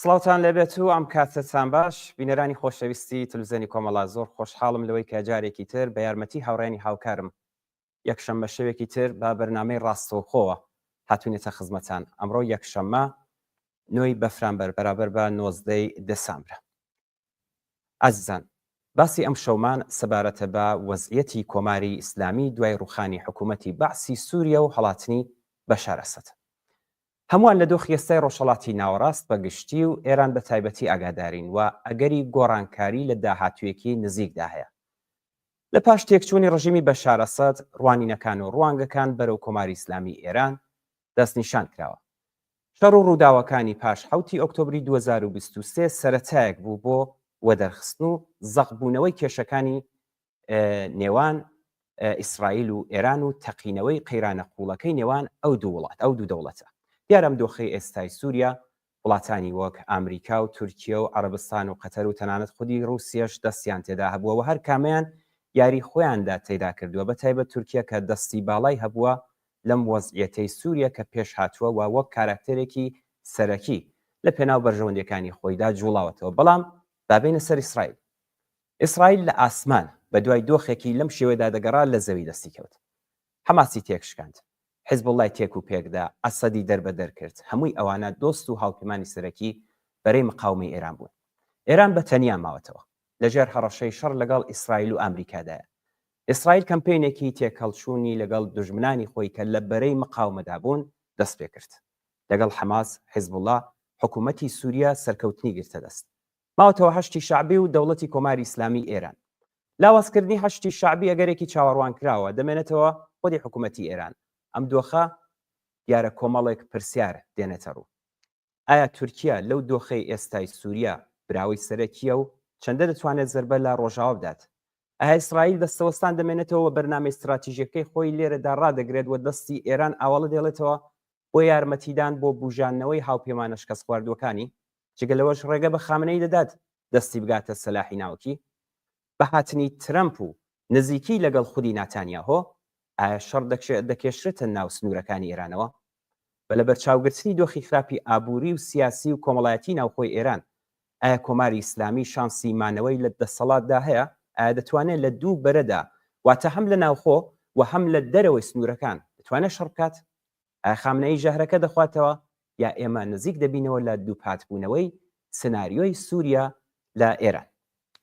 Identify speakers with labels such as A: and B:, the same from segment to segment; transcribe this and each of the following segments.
A: سڵاوتان لێبێت و ئەم کاتەتان باش بینەرانی خۆشەویستی تلوزیۆنی کۆمەڵا زۆر خۆشحاڵم لەوەی کە جارێکی تر بە یارمەتی هاوڕێیانی هاوکارم یەکشەممە شەوێکی تر بە بەرنامەی ڕاستەوخۆوە هاتوینەتە خزمەتان ئەمڕۆ یەکشەممە نۆی بەفرانبەر بەرابەر بە نۆزدەی دێسامبرە. ئازیزان باسی ئەمشەومان سەبارەتە بە وەزعیەتی کۆماری ئیسلامی دوای ڕووخانی حکوومەتی بەعسی سووریە و هەڵاتنی بەشار ئەسەد. هەمووان لە دۆخی ئێستای ڕۆژهەڵاتی ناوەڕاست بە گشتی و ئێران بە تایبەتی ئاگادارین و ئەگەری گۆڕانکاری لە داهاتوویەکی نزیکدا هەیە. لە پاش تێکچوونی ڕژیمی بەشار ئەسەد، ڕوانینەکان و ڕوانگەکان بەرەو کۆماری ئیسلامیی ئێران دەستنیشان کراوە. شەڕ و ڕووداوەکانی پاش حەوتی ئۆکتۆبری 2023 سەرەتایەک بوو بۆ وەدەرخستن و زەقبوونەوەی کێشەکانی نێوان ئیسرائیل و ئێران و تەقینەوەی قەیرانە قووڵەکەی نێوان ئەو دوو وڵات ئەو دوو دەوڵەتە. دیارە ئەم دۆخەی ئێستای سووریا وڵاتانی وەک ئامریکا و تورکیە و عەڕەبستان و قەتەر و تەنانەت خودی ڕووسیەش دەستیان تێدا هەبووە و هەر کامەیان یاری خۆیاندا تێدا کردووە بە تایبەت تورکیە کە دەستی باڵای هەبووە لەم وەزعیەتەی سووریە کە پێش هاتووە و وەک کاراکتێرێکی سەرەکی لە پێناو بەرژەوەندیەکانی خۆیدا جووڵاوەتەوە بەڵام با بێینە سەر ئیسرائیل ئیسرائیل لە ئاسمان بە دوای دۆخێکی لەم شێوەیەدا دەگەڕا لە زەوی دەستی کەوت حەماسی تێکشکاند حیزبوڵڵای تێک و پێکدا، ئەسەدی دەربەدەر کرد، هەمووی ئەوانە دۆست و هاوپەیمانی سەرەکی بەرەی مقاومەی ئێران بوون. ئێران بە تەنیا ماوەتەوە. لە ژێر هەڕەشەی شەڕ لەگەڵ ئیسرائیل و ئامریکادایە. ئیسرائیل کەمپەینێکی تێکهەڵچوونی لەگەڵ دوژمنانی خۆی کە لە بەرەی مقاومەدا بوون دەست پێ کرد. لەگەڵ حەماس، حیزبوڵڵا، حکوومەتی سووریە سەرکەوتنی گرتە دەست. ماوەتەوە حەشدی شەعبی و دەوڵەتی کۆماری ئیسلامیی ئێران. لاوازکردنی حەشدی شەعبی ئەگەرێکی چاوەڕوانکراوە، دەمێنێتەوە خودی حکوومەتی ئێران. ئەم دۆخە دیارە کۆمەڵێک پرسیار دێنێتە ڕوو. ئایا تورکیا لەو دۆخەی ئێستای سووریا براوەی سەرەکییە و چەندە دەتوانێت زەربە لە ڕۆژاوا بدات؟ ئایا ئیسرائیل دەستەوەستان دەمێنێتەوە و بەرنامە ستراتیژییەکەی خۆی لێرەدا ڕادەگرێت و دەستی ئێران ئاواڵە دێڵێتەوە بۆ یارمەتیدان بۆ بوژاندنەوەی هاوپەیمانە شکەستخواردووەکانی؟ جگە لەوەش ڕێگە بە خامنەیی دەدات دەستی بگاتە سەلاحی ناوکی؟ بە هاتنی ترەمپ و نزیکیی لەگەڵ خودی ناتانیاهۆ، ئایا شەڕ دەکێشرێتە ناو سنوورەکانی ئێرانەوە؟ بە لەبەرچاوگرتنی دۆخی خراپی ئابووری و سیاسی و کۆمەڵایەتیی ناوخۆی ئێران، ئایا کۆماری ئیسلامی شانسی مانەوەی لە دەسەڵاتدا هەیە؟ ئایا دەتوانێت لە دوو بەرەدا، واتە هەم لە ناوخۆ و هەم لە دەرەوەی سنوورەکان، دەتوانێت شەڕ بکات؟ ئایا خامنەیی ژەهرەکە دەخواتەوە یا ئێمە نزیک دەبینەوە لە دووپاتبوونەوەی سناریۆی سووریا لە ئێران؟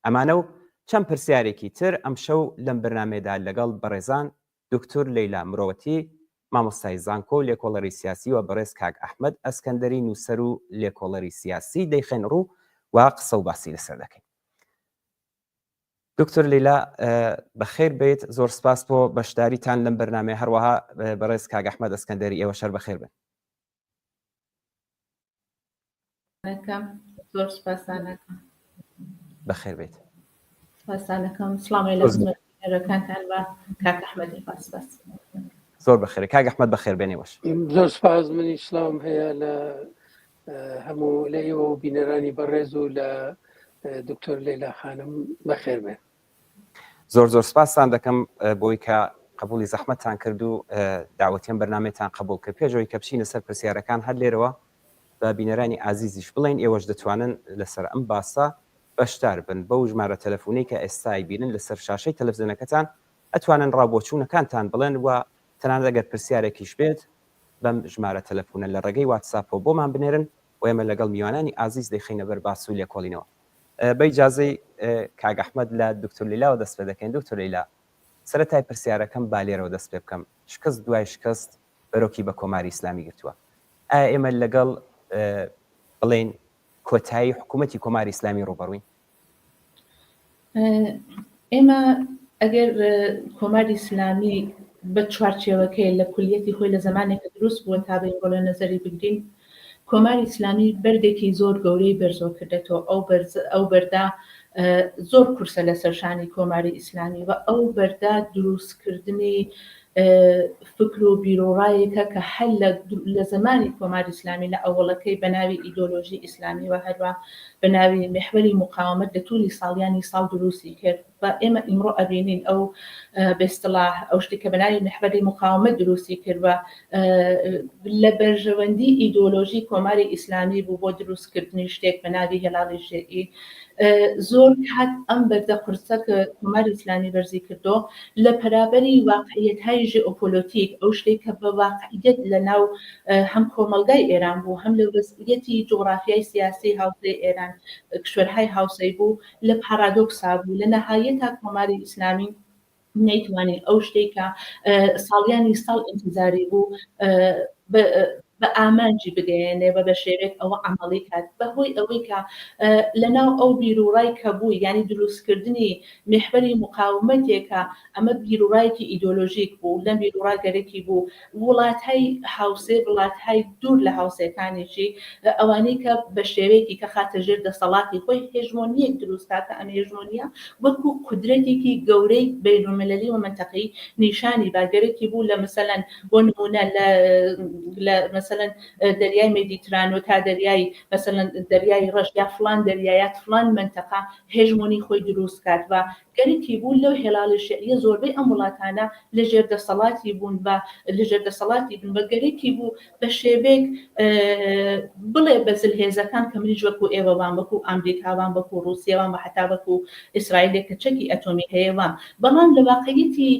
A: ئەمانە و چەند پرسیارێکی تر ئەمشەو لەم بەرنامەیەدا لەگەڵ بەڕێزان دوکتور لەیلا مرۆوەتی مامۆستای زانکۆ و لێکۆڵەری سیاسی و بەڕێز کاک ئەحمەد ئەسکەندەری نووسەر و لێکۆڵەری سیاسی دەیخەین ڕوو و قسە و باسی لەسەر دەکەین. دکتۆر لەیلا بەخێر بێیت زۆر سپاس بۆ بەشداریتان لەم بەرنامەیە هەروەها بەڕێز کاک ئەحمەد ئەسکەندەری ئێوە شەر بەخێر بن.
B: زۆر سپاسانەکەم
A: بەخێر بێیت.
B: سپاسانەکەم سڵاو لە خزمەتەکانتان بە کاک ئەحمەدی سپاس.
A: زۆر بەخێر کاک ئەحمەد بەخێر بێنێوەش.
C: زۆر سپاس منی سڵاوم هەیە لە هەموو لە ئێوە و بینەرانی بەڕێز و لە دکتۆر لەیلا خانم بەخێر بێن.
A: زۆر زۆر سپاستان دەکەم بۆی کە قبولی زەحمەتتان کرد و داوەتی ئەم بەرنامەیەتان قبوڵ کرد. پێش ئەوەی کە بچینە سەر پرسیارەکان هەر لێرەوە بە بینەرانی ئازیزیش بڵێین ئێوەش دەتوانن لەسەر ئەم باسە بەشدار بن بەو ژمارە تەلەفونەی کە ئێستا ئەیبینن لەسەر شاشەی تەلەفزیۆنەکەتان ئەتوانن ڕاوبۆچوونەکانتان بڵێن و تەنانەت ئەگەر پرسیارێکیش بێت بەم ژمارە تەلەفونە لە ڕێگەی واتساپەوە بۆمان بنێرن و ئێمە لەگەڵ میوانانی ئازیز دەیخەینە بەر باس و لێکۆڵینەوە. بە ئیجازەی کاک ئەحمەد لە دکتۆر لەیلاوە دەست پێ دەکەین. دکتۆر لەیلا سەرەتای پرسیارەکەم با لێرەوە دەست پێ بکەم. شکست دوای شکست بەرۆکی بە کۆماری ئیسلامی گرتووە. ئایا ئێمە لەگەڵ بڵێین کۆتایی حکوومەتی کۆماری ئیسلامی ڕووبەڕووین؟
B: ئێمە ئەگەر کۆماری ئیسلامی بە چوارچێوەکەی لە کولیەتی خۆی لە زمانێک کە دروست بووە تا بە ئیمڕۆ لە نەزەری بگرین کۆماری ئیسلامی بەردێکی زۆر گەورەی بەرزۆ کردێتەوە ئەو بەرز ئەو بەردە زۆر کورسە لەسەر شانی کۆماری ئیسلامی و ئەو بەردە دروستکردنی فکر و بیروڕایەکە کە هەر لە لە زەمانی کۆماری ئیسلامی لە ئەوەڵەکەی بە ناوی ئیدۆلۆژی ئیسلامی و هەروا بە ناوی میحوەری موقاومەت لە توولی ساڵیانی ساڵ دروستی کرد. و ئێمە ئیمڕۆ ئەبینین ئەو بە ئیستڵاح ئەو شتێک کە بە ناوی محوەری مقاومەت دروستی کرد و لە بەرژەوەندی ئیدۆلۆژی کۆماری ئیسلامی بوو بۆ دروستکردنی شتێک بە ناوی هێڵاڵی شیعی زۆر کات ئەم بەردە قورسە کە کۆماری ئیسلامی بەرزی کردۆ لە پەرابەری واقعیەتهای ژئۆپۆلۆتیک ئەو شتێک کە بە واقعیەت لە ناو هەم کۆمەڵگای ئێران بوو هەم لە وەزعیەتی جوغرافیای سیاسی هاوسێی ئێران کشوەرهای هاوسێی بوو لە پارادۆکسا بوو لە نەهایەتا کۆماری ئیسلامی نەیتوانی ئەو شتەی کە ساڵیانی ساڵ ئینتیزاری بوو بە ئامانجی بگەیەنێ و بە شێوەیەک ئەوە عەمەڵی کات بە هۆی ئەوەی کە لەناو ئەو بیروڕای کە بوو یانی دروستکردنی میحوەری موقاومەتێکە ئەمە بیروڕایەکی ئیدۆلۆژیک بوو لەم بیروڕا گەرەکی بوو وڵاتای هاوسێ وڵاتهای دوور لە هاوسێکانیشی ئەوانەی کە بە شێوەیەکی کە خاتە ژێر دەسەڵاتی خۆی هێژمۆنییەک دروست کا کە ئەم هێژمۆنییە وەکوو قودرەتێکی گەورەی بەینولمللی و مەنتەقەیی نیشانی با گەرەکی بوو لە مەسەلەن بۆ نموونە لە لە مەسەلەن دەریای مێدیترانۆ تا دەریای مەسەلەن دەریای ڕەش یا فڵان دەریا یا فڵان مەنتەقە هێژمۆنی خۆی دروست کات و گەرەکی بوو لەو هێڵاڵی شیعیە زۆربەی ئەم وڵاتانە لە ژێر دەسەڵاتی بوون بە لە ژێر دەسەڵاتی بن بە گەرەکی بوو بە شێوەیەک بڵێ بە زلهێزەکان کە منیش وەکو ئێوە وام وەکو ئامریکا وام وەکو ڕووسیە وام و حەتا وەکو ئیسرائیلێک کە چەکی ئەتۆمی هەیە وام بەڵام لە واقعیەتی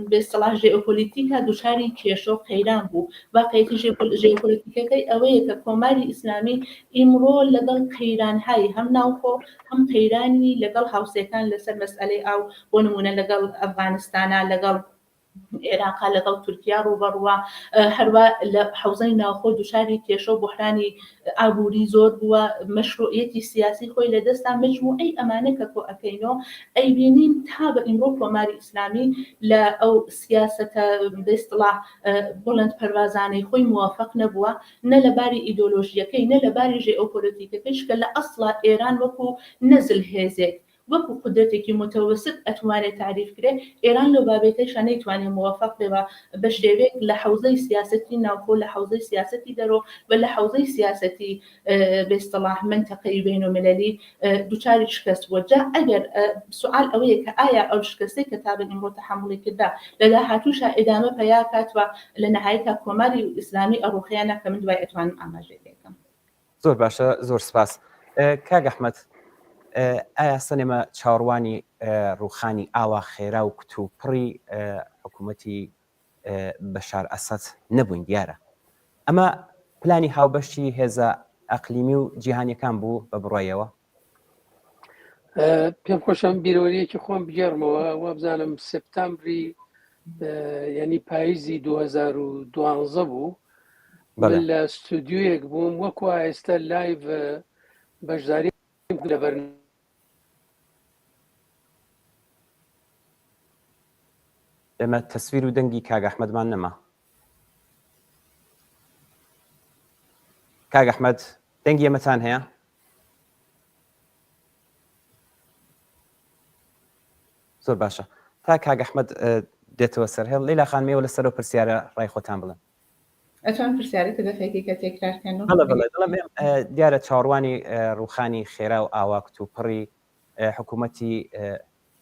B: بە ئیستڵاح ژێئۆپۆلیتیکا دوچاری کێشە و قەیران بوو واقعیەتی ژێئۆپۆلیتیکەکەی ئەوەیە کە کۆماری ئیسلامی ئیمڕۆ لەگەڵ قەیرانهای هەم ناوخۆ هەم قەیرانی لەگەڵ هاوسێکان لەسەر مەسئەلەی ئاو بۆ نموونە لەگەڵ ئەفغانستانا لەگەڵ عێراقا لەگەڵ تورکیا ڕووبەڕووە هەروا لە حەوزەی ناوخۆ دوچاری کێشە و بوحرانی ئابووری زۆر بووە مەشروعیەتی سیاسی خۆی لەدەستا مەجموعەی ئەمانە کە کۆ ئەکەینەوە ئەیبینین تا بە ئیمڕۆ کۆماری ئیسلامی لە ئەو سیاسەتە بە ئیستڵاح بڵند پەروازانەی خۆی موەفەق نەبووە نە لە باری ئیدۆلۆژییەکەی، نە لە باری ژێئۆپۆلۆتیکەکەیش کە لە ئەسڵا ئێران وەکوو نە زلهێزێک، وەکوو قودرەتێکی موتەوەست ئەتوانێ تاریف کرێ، ئێران لەو بابەتەیشا نەیتوانیە موەفەق بێ و بە شێوەیەک لە حەوزەی سیاسەتی ناوخۆ، لە حەوزەی سیاسەتی دەرۆ و لە حەوزەی سیاسەتی بە ئیستڵاح مەنتەقەیی بەینۆمیلەلی دوچاری شکەست بووە. جا ئەگەر سوئال ئەوەیە کە ئایا ئەو شکەستەی کە تا بە ئیمڕۆ تەحەموڵی کردە لە داهاتووشا ئیدامە پەیا کات و لە نەهایەتا کۆماری ئیسلامی ئەڕوخێ یا نا کە من دوای ئەتوانم ئاماژەی پێ کەم.
A: زۆر باشە زۆر سپاس. کاک ئەحمەد ئایا سەن ئێمە چاوەڕوانی ڕووخانی ئاوا خێرا و کتوپڕی حکوومەتی بەشار ئەسەد نەبووین دیارە ئەمە پلانی هاوبەشی هێزە ئەقلیمی و جیهانیەکان بوو بە بڕوایەوە؟
C: پێم خۆشم بیرەوەریەکی خۆم بگێڕمەوە وابزانم سپتامبری ینی پاییزی 2012 بوو من لە ستودیویەک بووم وەکو ئێستا live بەشداری لەبەر
A: ئێمە تەسویر و دەنگی کاک ئەحمەدمان نەما. کاک ئەحمەد دەنگی ئێمەتان هەیە؟ زۆر باشە تا کاک ئەحمەد دێتەوە سەر هێڵ لەیلا خانم ئێوە لەسەر ئەو پرسیارە ڕای خۆتان بڵێن.
B: ئەتوان پرسیارەکە دەفەیەکی کە تێکرار کەنەوە؟
A: بەڵێ بەڵێ دەڵێم دیارە چاوەڕوانی ڕووخانی خێرا و ئاوا کتوپڕی حکوومەتی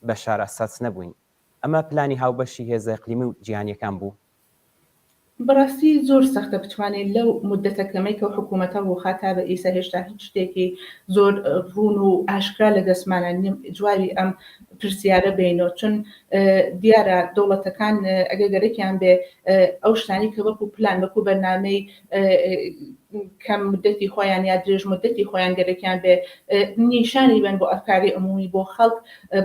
A: بەشار ئەسەد نەبووین ئەمە پلانی هاوبەشی هێزە ئیقلیمی و جیهانییەکان بوو؟
B: بەڕاستی زۆر سەختە بتوانێت لەو مودەتە کەمەی کەو حکوومەتە ڕووخا تا بە ئیسە هێشتا هیچ شتێکی زۆر ڕوون و ئاشکرا لە دەستمانە نیە جوابی ئەم پرسیارە بینەوە چون دیارە دەوڵەتەکان ئەگەر گەرەکیان بێ ئەو شتانی کە وەکو پلان وەکو بەرنامەی کەم مدەتی خۆیان یا درێژ مدەتی خۆیان گەرەکیان بێ نیشانی بن بۆ ئەفکاری عمومی بۆ خەڵک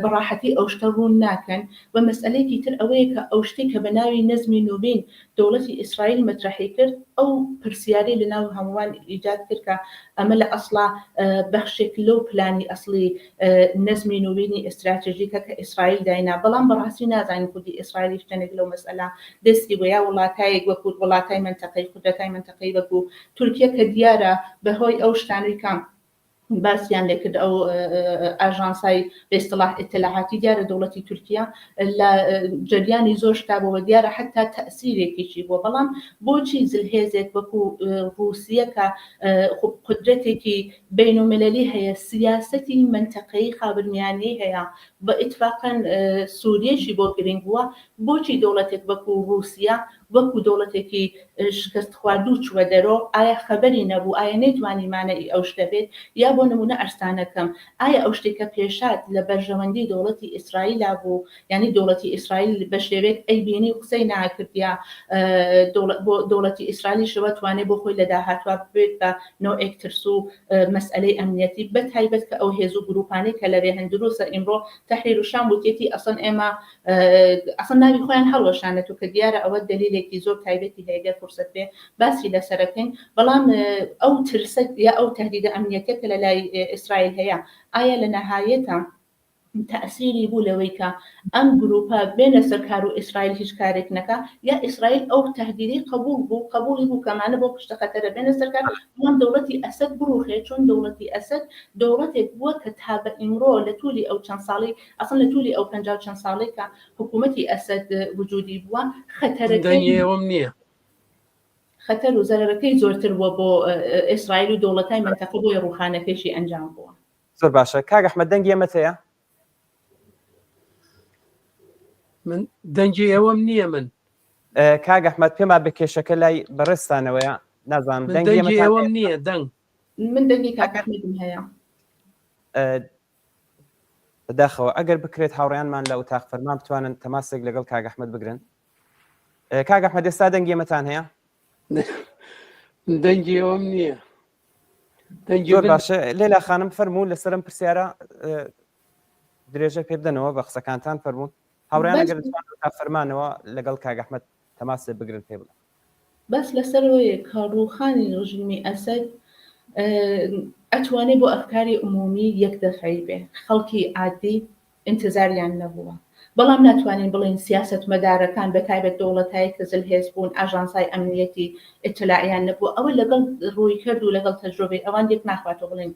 B: بەڕاحەتی ئەو شتە ڕوون ناکەن و مەسئەلەیەکی تر ئەوەیە کە ئەو شتەی کە بە ناوی نەزمی نوبین دەوڵەتی ئیسرائیل مەترەحی کرد ئەو پرسیارەی لە ناو هەمووان ئیجاد کرد کە ئەمە لە ئەسڵا بەخشێک لەو پلانی ئەسڵی نەزمی نوبینی ئیستراتژیکە کە ئیسرائیل داینا بەڵام بەڕاستی نازانین خودی ئیسرائیلیش چەندێک لەو مەسئەلە دەستی بووە یا وڵاتایەک وەکوو وڵاتای مەنتەقەی قودرەتای مەنتەقەی وەکوو تورکیە کە دیارە بە هۆی ئەو شتانەی کە. باسیان لێکرد ئەو ئاژانسای بە ئیستڵاح ئیتلاعاتی دیارە دەوڵەتی تورکیا لە جەریانی زۆر شتا بۆوە دیارە حتا تەسیرێکیشی بووە بەڵام بۆچی زلهێزێک وەکو ڕووسیە کە قودرەتێکی بەینوملەلی هەیە سیاسەتی مەنتەقەیی خاورمیانەی هەیە بە ئیتفاقەن سووریەشی بۆ گرنگ بووە بۆچی دەوڵەتێک وەکو ڕووسیە وەکو دەوڵەتێکی شکست خواردوو چووە دەرۆ، ئایا خەبەری نەبوو، ئایا نەیتوانی مانەئی ئەو شتە بێت، یا بۆ نموونە ئەرسانەکەم، ئایا ئەو شتەی کە پێشات لە بەرژەوەندی دەوڵەتی ئیسرائیلا بوو، یانی دەوڵەتی ئیسرائیل بە شێوەیەک ئەیبینی و قسەی ناکرد یا بۆ دەوڵەتی ئیسرائیلیشەوە توانێ بۆ خۆی لە داهاتووا ببێت بە نەوعێک ترس و مەسئەلەی ئەمنیەتی بە تایبەت کە ئەو هێز و گرووپانەی کە لەوێ هەن دروستە ئیمڕۆ تەحریر شام وتیەتی ئەسڵەن ئێمە ئەسڵەن ناوی خۆیان هەڵوەشانێتەوە کە دیارە ئەوە دەلیلێکی زۆر تایبەتی هەیە گەر فرسەت بێ باسی لەسەرەکەین بەڵام ئەو ترسە یا ئەو تهدیدە ئەمنیەتیە کە لە لای ئیسرائیل هەیە ئایا لە نەهایەتە تەئسیری بوو لەوەی کە ئەم گروپە بێنە سەر کار و ئیسرائیل هیچ کارێک نەکا یا ئیسرائیل ئەو تهدیدەی قبوڵ بوو قبوڵی بوو کەمانە بۆ پشتە خەتەرە بێنە سەر کار بەڵام دەوڵەتی ئەسەد بڕوخێ چون دەوڵەتی ئەسەد دەوڵەتێک بووە کە تا بە ئیمڕۆ لە تولی ئەو چەند ساڵەی ئەسڵەن لە تولی ئەو 50 و چەند ساڵەی کە حکوومەتی ئەسەد وجودی بووە خەتەرەکەی
C: دەنگی ئێوەم نییە.
B: خەتەر و زەرەرەکەی زۆرتر بووە بۆ ئیسرائیل و دەوڵەتای مەنتەقە بۆیە ڕووخانەکەیشی ئەنجام بووە.
A: زۆر باشە کاک ئەحمەد دەنگی ئێمەت هەیە؟
C: من دەنگی ئێوەم نییە من.
A: کاک ئەحمەد پێم وابێ کێشەکە لای بەڕێزتانەوەیە نازانم
C: من دەنگی ئێوەم نییە دەنگ.
B: من دەنگی کاک ئەحمەدم هەیە.
A: بەداخەوە ئەگەر بکرێت هاوڕێیانمان لە ئوتاق فەرمان بتوانن تەماسێک لەگەڵ کاک ئەحمەد بگرن. کاک ئەحمەد ئێستا دەنگی ئێمەتان هەیە؟
C: دەنگی ئێوەم نییە.
A: دەنگی زۆر باشە لێلا خانم فەرموو لەسەرم پرسیارە درێژە پێ بدەنەوە بە قسەکانتان فەرموون هاوڕیان ئەگەر تا فەرمانەوە لەگەڵ کاک ئەحمەد تەماسێ بگرن پێ بڵێن.
B: باس لەسەرەوەیە کە ڕووخانی ڕژیمی ئەسەد ئەتوانێ بۆ ئەفکاری عمومی یەک دەفعی بێ، خەڵکی عادی ئینتزاریان نەبووە. بەڵام ناتوانین بڵێین سیاسەتمەدارەکان بە تایبەت دەوڵەتایی کە زلهێز بوون ئاژانسای ئەمنیەتی ئیتلاعیان نەبووە ئەوە لەگەڵ ڕوویکرد و لەگەڵ تەجرۆبەی ئەوان یەک ناخواتەوە بڵێین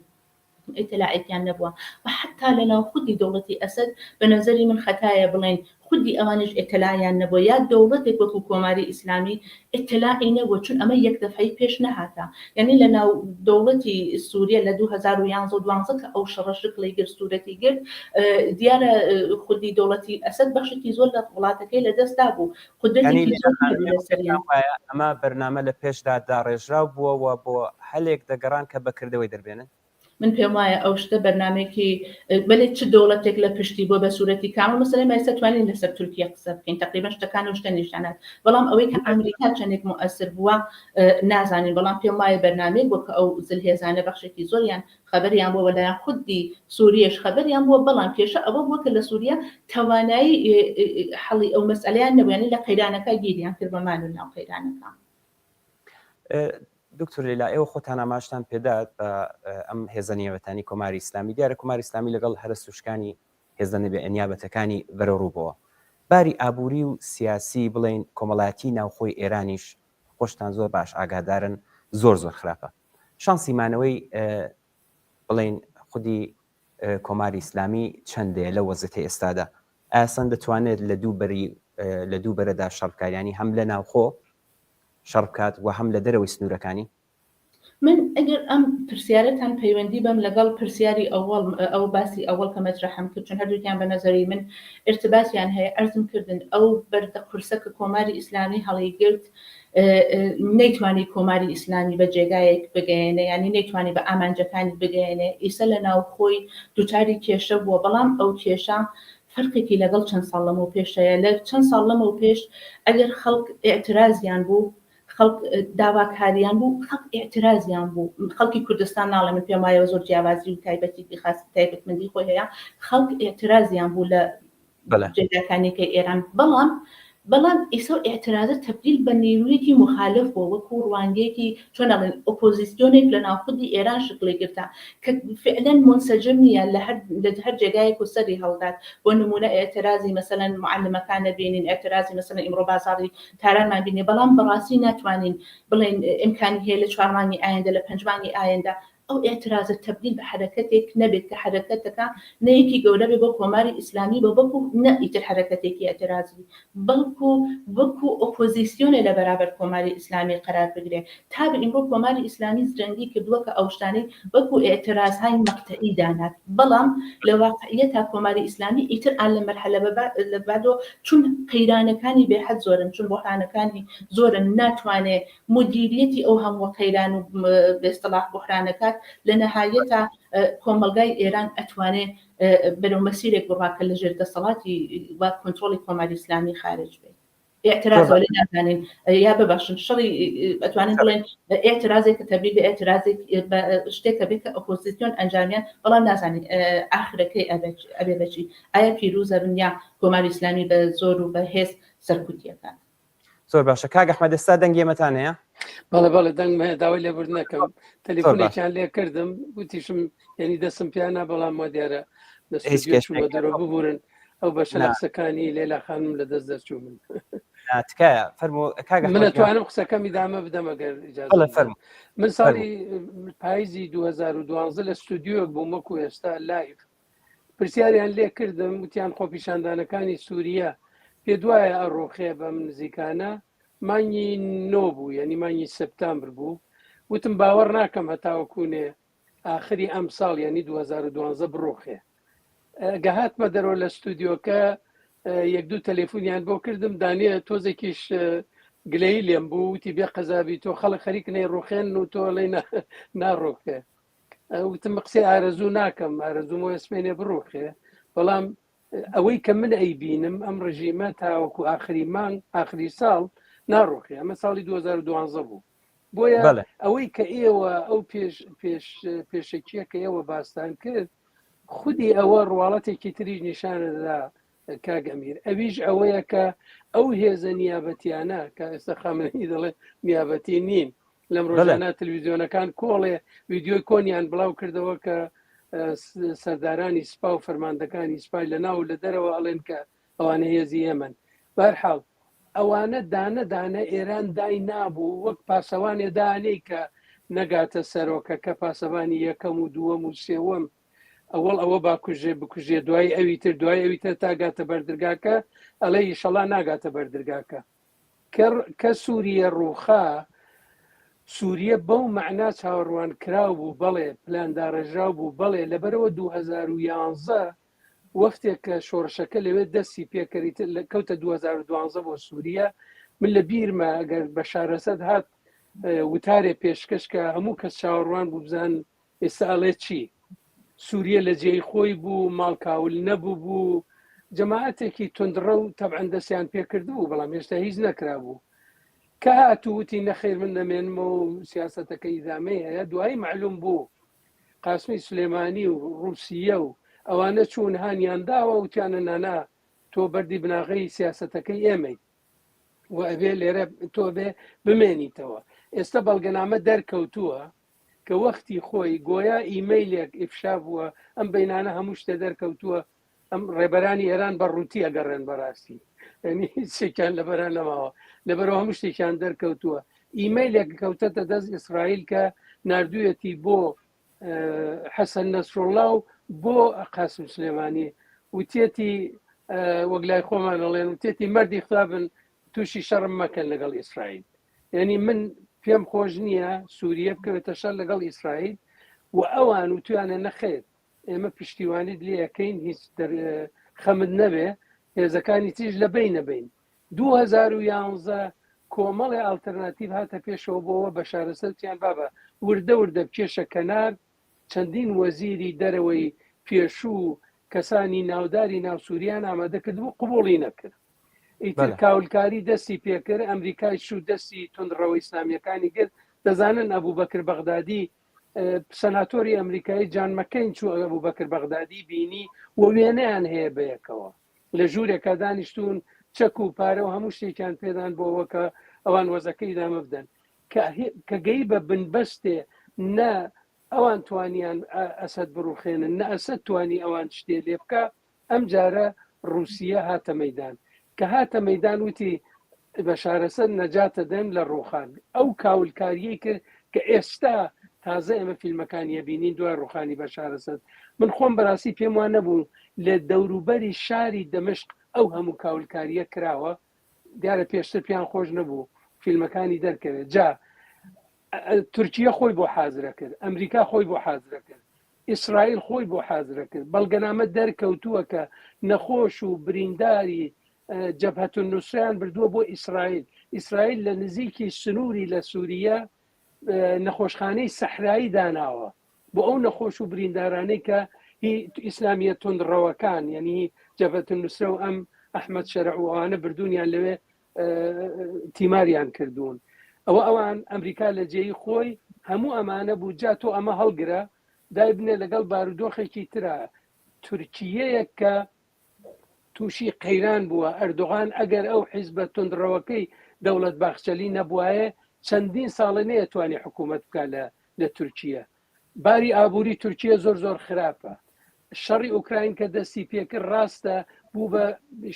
B: ئیتلاعێکیان نەبووە و حەتا لە ناو خودی دەوڵەتی ئەسەد بە نەزەری من خەتایە بڵێین خودی ئەوانیش ئیتلاعیان نەبووە یا دەوڵەتێک وەکوو کۆماری ئیسلامی ئیتلاعی نەبووە چون ئەمە یەک دەفعەی پێش نەهاتە یانی لە ناو دەوڵەتی سووریە لە 2011 و 12 کە ئەو شەڕە شکڵی گرت سوورەتی گرت دیارە خودی دەوڵەتی ئەسەد بەشێکی زۆر لە وڵاتەکەی لە دەست دابوو
A: قودرەتێکی
B: زۆر نەبوو لەسەریان.
A: ئەمە بەرنامە لە پێشدا داڕێژراو بووە و بۆ هەلێک دەگەڕان کە بە کردەوەی دەربێنن؟
B: من پێم وایە ئەو شتە بەرنامەیەکی بەلێ چ دەوڵەتێک لە پشتی بووە بە سوورەتی کامڵ مەسەلەن ئێمە ئێستا توانین لەسەر تورکیە قسە بکەین تەقریبەن شتەکان و شتە نیشانات بەڵام ئەوەی کە ئەمریکا چەندێک موئەسر بووە نازانین بەڵام پێم وایە بەرنامەیەک بووە کە ئەو زلهێزانە بەخشێکی زۆریان خەبەریان بووە وەلایەن خودی سووریەش خەبەریان بووە بەڵام کێشە ئەوە بووە کە لە سووریە تەوانایی حەڵی ئەو مەسئەلەیان نەبوو یانی لە قەیرانەکە گیریان کرد بە مان و ناو قەیرانەکە.
A: دکتۆر لەیلا ئێوە خۆتان ئاماژتان پێدا بە ئەم هێزە نیابەتانی کۆماری ئیسلامی دیارە کۆماری ئیسلامی لەگەڵ هەرە سوشکانی هێزە نیابەتەکانی بەرەوڕوو بۆوە باری ئابووری و سیاسی بڵێین کۆمەڵایەتی ناوخۆی ئێرانیش خۆشتان زۆر باش ئاگادارن زۆر زۆر خراپە شانسی مانەوەی بڵێین خودی کۆماری ئیسلامی چەندەیە لەو وەزعیەتەی ئێستادا؟ ئایا سەند دەتوانێت لە دوو بەری لە دوو بەرەدا شەڕ بکات یانی هەم لە ناوخۆ شەڕ بکات و هەم لە دەرەوەی سنوورەکانی؟
B: من ئەگەر ئەم پرسیارەتان پەیوەندی بەم لەگەڵ پرسیاری ئەوەڵ ئەو باسی ئەوەڵ کە مەترەحم کرد چون هەردووکیان بە نەزەری من ئیرتباتیان هەیە عەرزم کردن ئەو بەردە قورسە کە کۆماری ئیسلامی هەڵیگرت نەیتوانی کۆماری ئیسلامی بە جێگایەک بگەیەنێ یانی نەیتوانی بە ئامانجەکانی بگەیەنێ ئیسە لە ناوخۆی دوچاری کێشە بووە بەڵام ئەو کێشە فەرقێکی لەگەڵ چەند ساڵ لەمەو پێش هەیە لە چەند ساڵ لەمەو پێش ئەگەر خەڵک ئیعترازیان بوو خەڵک داواکاریان بوو خەڵک ئیعترازیان بوو خەڵکی کوردستان ناڵێ من پێم وایە زۆر جیاوازی و تایبەتی خاص تایبەتمەندی خۆی هەیە خەڵک ئیعترازیان بوو لە جێگاکانی کەی ئێران بەڵام بەڵام ئیسە و ئیعترازە تەبدیل بە نیرویەکی موخالف بووە وەکوو ڕوانگەیەکی چۆن ئەڵێن ئۆپۆزیسیۆنێک لە ناو خودی ئێران شکڵی گرتە کە فعلەن مونسەجم نییە لە هەر لە هەر جێگایەک و سەری هەڵدات بۆ نموونە ئیعترازی مەسەلەن موعەلمەکان نەبینین ئیعترازی مەسەلەن ئیمڕۆ بازاڕی تارانمان بینێ بەڵام بەڕاستی ناتوانین بڵێین ئیمکانی هەیە لە چوار مانگی ئایندە لە پەنج مانگی ئایندە. ئەو ئێعترازە تەبدیل بە حەرەکەتێک نەبێت کە حەرەکەتەکە نە یەکی گەورە بێ بۆ کۆماری ئیسلامی بە بەڵکو نە ئیتر حەرەکەتێکی ئێعترازی بەڵکو وەکو ئۆپۆزیسیۆنێ لە بەرابەر کۆماری ئیسلامی قەرار بگرێ تا بە ئیمڕۆ کۆماری ئیسلامی زرەنگی کردووە کە ئەو شتانەی وەکو ئێعترازهای مەقتەعی دانات بەڵام لە واقعیەتا کۆماری ئیسلامی ئیتر ئان لە مەرحەلە بە بادەوە چون قەیرانەکانی بێحەد زۆرن چون بوحرانەکانی زۆرن ناتوانێ مودیریەتی ئەو هەمووە قەیران و بە ئیستڵاح بوحرانە کات لە نەهایەتا کۆمەڵگای ئێران ئەتوانێ بەرەو مەسیرێک بڕوا کە لە ژێر دەسەڵاتی و کۆنترۆڵی کۆماری ئیسلامی خارج بێت. ئێعتراز وەلێ نازانین یا ببەخشن شەڕی ئەتوانین بڵێن ئێعترازێک کە تەبدیل بە ئێعترازێک بە شتێک کە بێت کە ئۆپۆزیسیۆن ئەنجامیان بەڵام نازانین ئاخرەکەی ئەبێ بەچی ئایا پیروزە بن یا کۆماری ئیسلامی بە زۆر و بە هێز سەرکوتیەکان.
A: زۆر باشە کاک ئەحمەد ئێستا دەنگی ئێمەتان هەیە؟
C: بەڵێ بەڵێ دەنگم هەیە داوای لێبوردن نەکەم تەلەفۆنێکیان لێ کردم وتیشم یعنی دەستم پیانە بەڵام وا دیارە لە ستودیۆ چوومە دەرەوە ببورن ئەو بەشە لە قسەکانی لەیلا خانم لە دەست دەرچوو من
A: تکایە فەرموو
C: کاک من ئەتوانم قسەکەم ئیدامە بدەم ئەگەر ئیجازە
A: فەرموو
C: من ساڵی پاییزی 2012 لە ستودیۆیەک بووم وەکو ئێستا live پرسیاریان لێ کردم وتیان خۆپیشاندانەکانی سووریە پێ دوایە ئەڕوخێ بەم نزیکانە مانگی نۆ بوو یعنی مانگی سپتامبر بوو وتم باوەڕ ناکەم هەتاوەکوونێ ئاخری ئەم ساڵ یعنی 2012 بڕوخێ گە هاتمە دەرەوە لە ستودیۆکە یەک دوو تەلەفۆنیان بۆ کردم دانیە تۆزێکیش گلەی لێم بوو وتی بێ قەزابی تۆ خەڵک خەریک نەی ڕوخێن و تۆ ڵێ ناڕۆخێ وتم قسەی ئارەزوو ناکەم ئارەزووم وایە سبەینێ بڕوخێ بەڵام ئەوەی کە من ئەیبینم ئەم ڕژیمە تاوەکو ئاخری مانگ ئاخری ساڵ ناڕوخێ ئەمە ساڵی 2012 بوو بۆیە ئەوەی کە ئێوە ئەو پێش پێش پێشەکیە کە ئێوە باستان کرد خودی ئەوە ڕواڵەتێکی تریش نیشانەدا کاک ئەمیر ئەویش ئەوەیە کە ئەو هێزە نیابەتیانە کە ئێستا خامنەیی دەڵێ نیابەتی نین لەم ڕۆژانە تلویزیۆنەکان کۆڵێ ویددیۆی کۆنیان بڵاو کردەوە کە سەردارانی سپا و فەرماندەکانی سپای لە ناو لە دەرەوە ئەڵێن کە ئەوانە هێزی ئێمەن بەرحاڵ ئەوانە دانە دانە ئێران دای نابوو وەک پاسەوانێ دانەی کە نەگاتە سەرۆکەکە پاسەوانی یەکەم و دووەم و سێوەم ئەوەڵ ئەوە با کوژێ بکوژێ دوای ئەوی تر دوای ئەوی تر تا گاتە بەردرگاکە ئەڵێ ئیشەڵا ناگاتە بەردرگاکە کە سووریە ڕووخا سووریە بەو مەعنا چاوەڕوان کراو بوو بەڵێ پلان داڕێژراو بوو بەڵێ لەبەرەوە 2011 وەختێک کە شۆڕشەکە لەوێ دەستی پێکەریت لە کەوتە 2012 بۆ سووریە من لە بیرمە ئەگەر بە شارەسەد هات وتارێ پێشکەش کە هەموو کەس چاوەڕوان بوو بزان ئێستا ئەڵێ چی؟ سوریە لە جێی خۆی بوو، ماڵ کاول نەبووبوو، جەماعەتێکی توندڕەو تەبعەن دەستیان پێکردبوو، بەڵام هێشتا هیچ نەکرابوو. کە هات و وتی نەخەیر من دەمێنمەوە و سیاسەتەکە ئیدامەی هەیە، دوایی مەعلوم بوو قاسمی سولێمانی و ڕووسیە و ئەوانە چوون هانیان داوە وتیانە نانا تۆ بەردی بناغەی سیاسەتەکەی ئێمەیت و ئەبێ لێرە تۆ بێ بمێنیتەوە. ئێستا بەڵگەنامە دەرکەوتووە کە وەختی خۆی گۆیا ئیمەیلێک ئیفشا بووە، ئەم بەینانە هەموو شتێ دەرکەوتووە، ئەم ڕێبەرانی ئێران بە ڕووتی ئەگەڕێن بەڕاستی یعنی هیچ شتێکیان لەبەران نەماوە لەبەرەوە هەموو شتێکیان دەرکەوتووە ئیمەیلێک کەوتەتە دەست ئیسرائیل کە نردوویەتی بۆ حەسەن نەسرۆڵا و بۆ قاسم سلێمانی وتێتی وەک لای خۆمان ئەڵێن وتێتی مەردی خرابن تووشی شەڕم مەکەن لەگەڵ ئیسرائیل یعنی من پێم خۆش نییە سووریە بکەوێتە شەر لەگەڵ ئیسرائیل و ئەوان و تویانە نەخێر ئێمە پشتیوانیت لێ ئەەکەین هیچ خەمت نەبێ هێزەکانی تریش لە بین نەبین 2011 کۆمەڵی ئالتەرناتیڤ هاتە پێشەوە بۆەوە بە شارەسەرتیان بابە وردە وردە بکێشە کەنار چەندین وەزیری دەرەوەی پێشوو کەسانی ناوداری ناو سووریان ئامادە کردبوو قوبوڵی نەکرد ئیتر کاولکاری دەستی پێکرد ئەمریکای شو دەستی توندڕەوە ئیسلامیەکانی گرت دەزانن ئەبوو بەکر بەغدادی سەناتۆری ئەمریکایی جان مەکەین چوو ئەبوو بەکر بەغدادی بینی و وێنەیان هەیە بەیەکەوە لە ژوورێکا دانیشتون چەک و پارە و هەموو شتێکیان پێدان بۆەوە کە ئەوان وەزەکە ئیدامە بدەن کە گەی بە بنبەستێ نە ئەوان توانیان ئەسەد بڕوخێنن نە ئەسەد توانی ئەوان شتێ لێ بکە ئەم جارە ڕووسیە هاتە مەیدان کە هاتە مەیدان وتی بەشارەسەد نەجاتە دەن لە ڕوخان ئەو کاولکاریەی کرد کە ئێستا تازە ئێمە فیلمەکانی ئەبینین دوای ڕوخانی بەشار ئەسەد. من خۆم بەراستی پێم وا نەبوو لە دەوروبەری شاری دەمشق ئەو هەموو کاولکارییە کراوە، دیارە پێشتر پێیان خۆش نەبوو فیلمەکانی دەرکەوێت. جا تورکیە خۆی بۆ حازرە کرد، ئەمریکا خۆی بۆ حازرە کرد، ئیسرائیل خۆی بۆ حازرە کرد، بەڵگەنامە دەرکەوتووە کە نەخۆش و برینداری جەبهەت النوسرەیان بردووە بۆ ئیسرائیل، ئیسرائیل لە نزیکی سنووری لە سووریە نەخۆشخانەی سەحرایی داناوە بۆ ئەو نەخۆش و بریندارانەی کە هی ئیسلامیە توندڕەوەکان یعنی جەبهەت النوسرە و ئەم ئەحمەد شەرع و ئەوانە بردوونیان لەوێ تیماریان کردوون. ئەوە ئەوان ئەمریکا لە جێی خۆی هەموو ئەمانە بوو جا تۆ ئەمە هەڵگرە دایبنێ لەگەڵ بارودۆخێکی ترا تورکیەیەک کە تووشی قەیران بووە ئەردۆغان ئەگەر ئەو حیزبە توندڕەوەکەی دەوڵەت باخچەلی نەبوایە چەندین ساڵە نەیەتوانی حکوومەت بکە لە لە تورکیە باری ئابووری تورکیە زۆر زۆر خراپە شەڕی ئۆکراین کە دەستی پێکرد ڕاستە بوو بە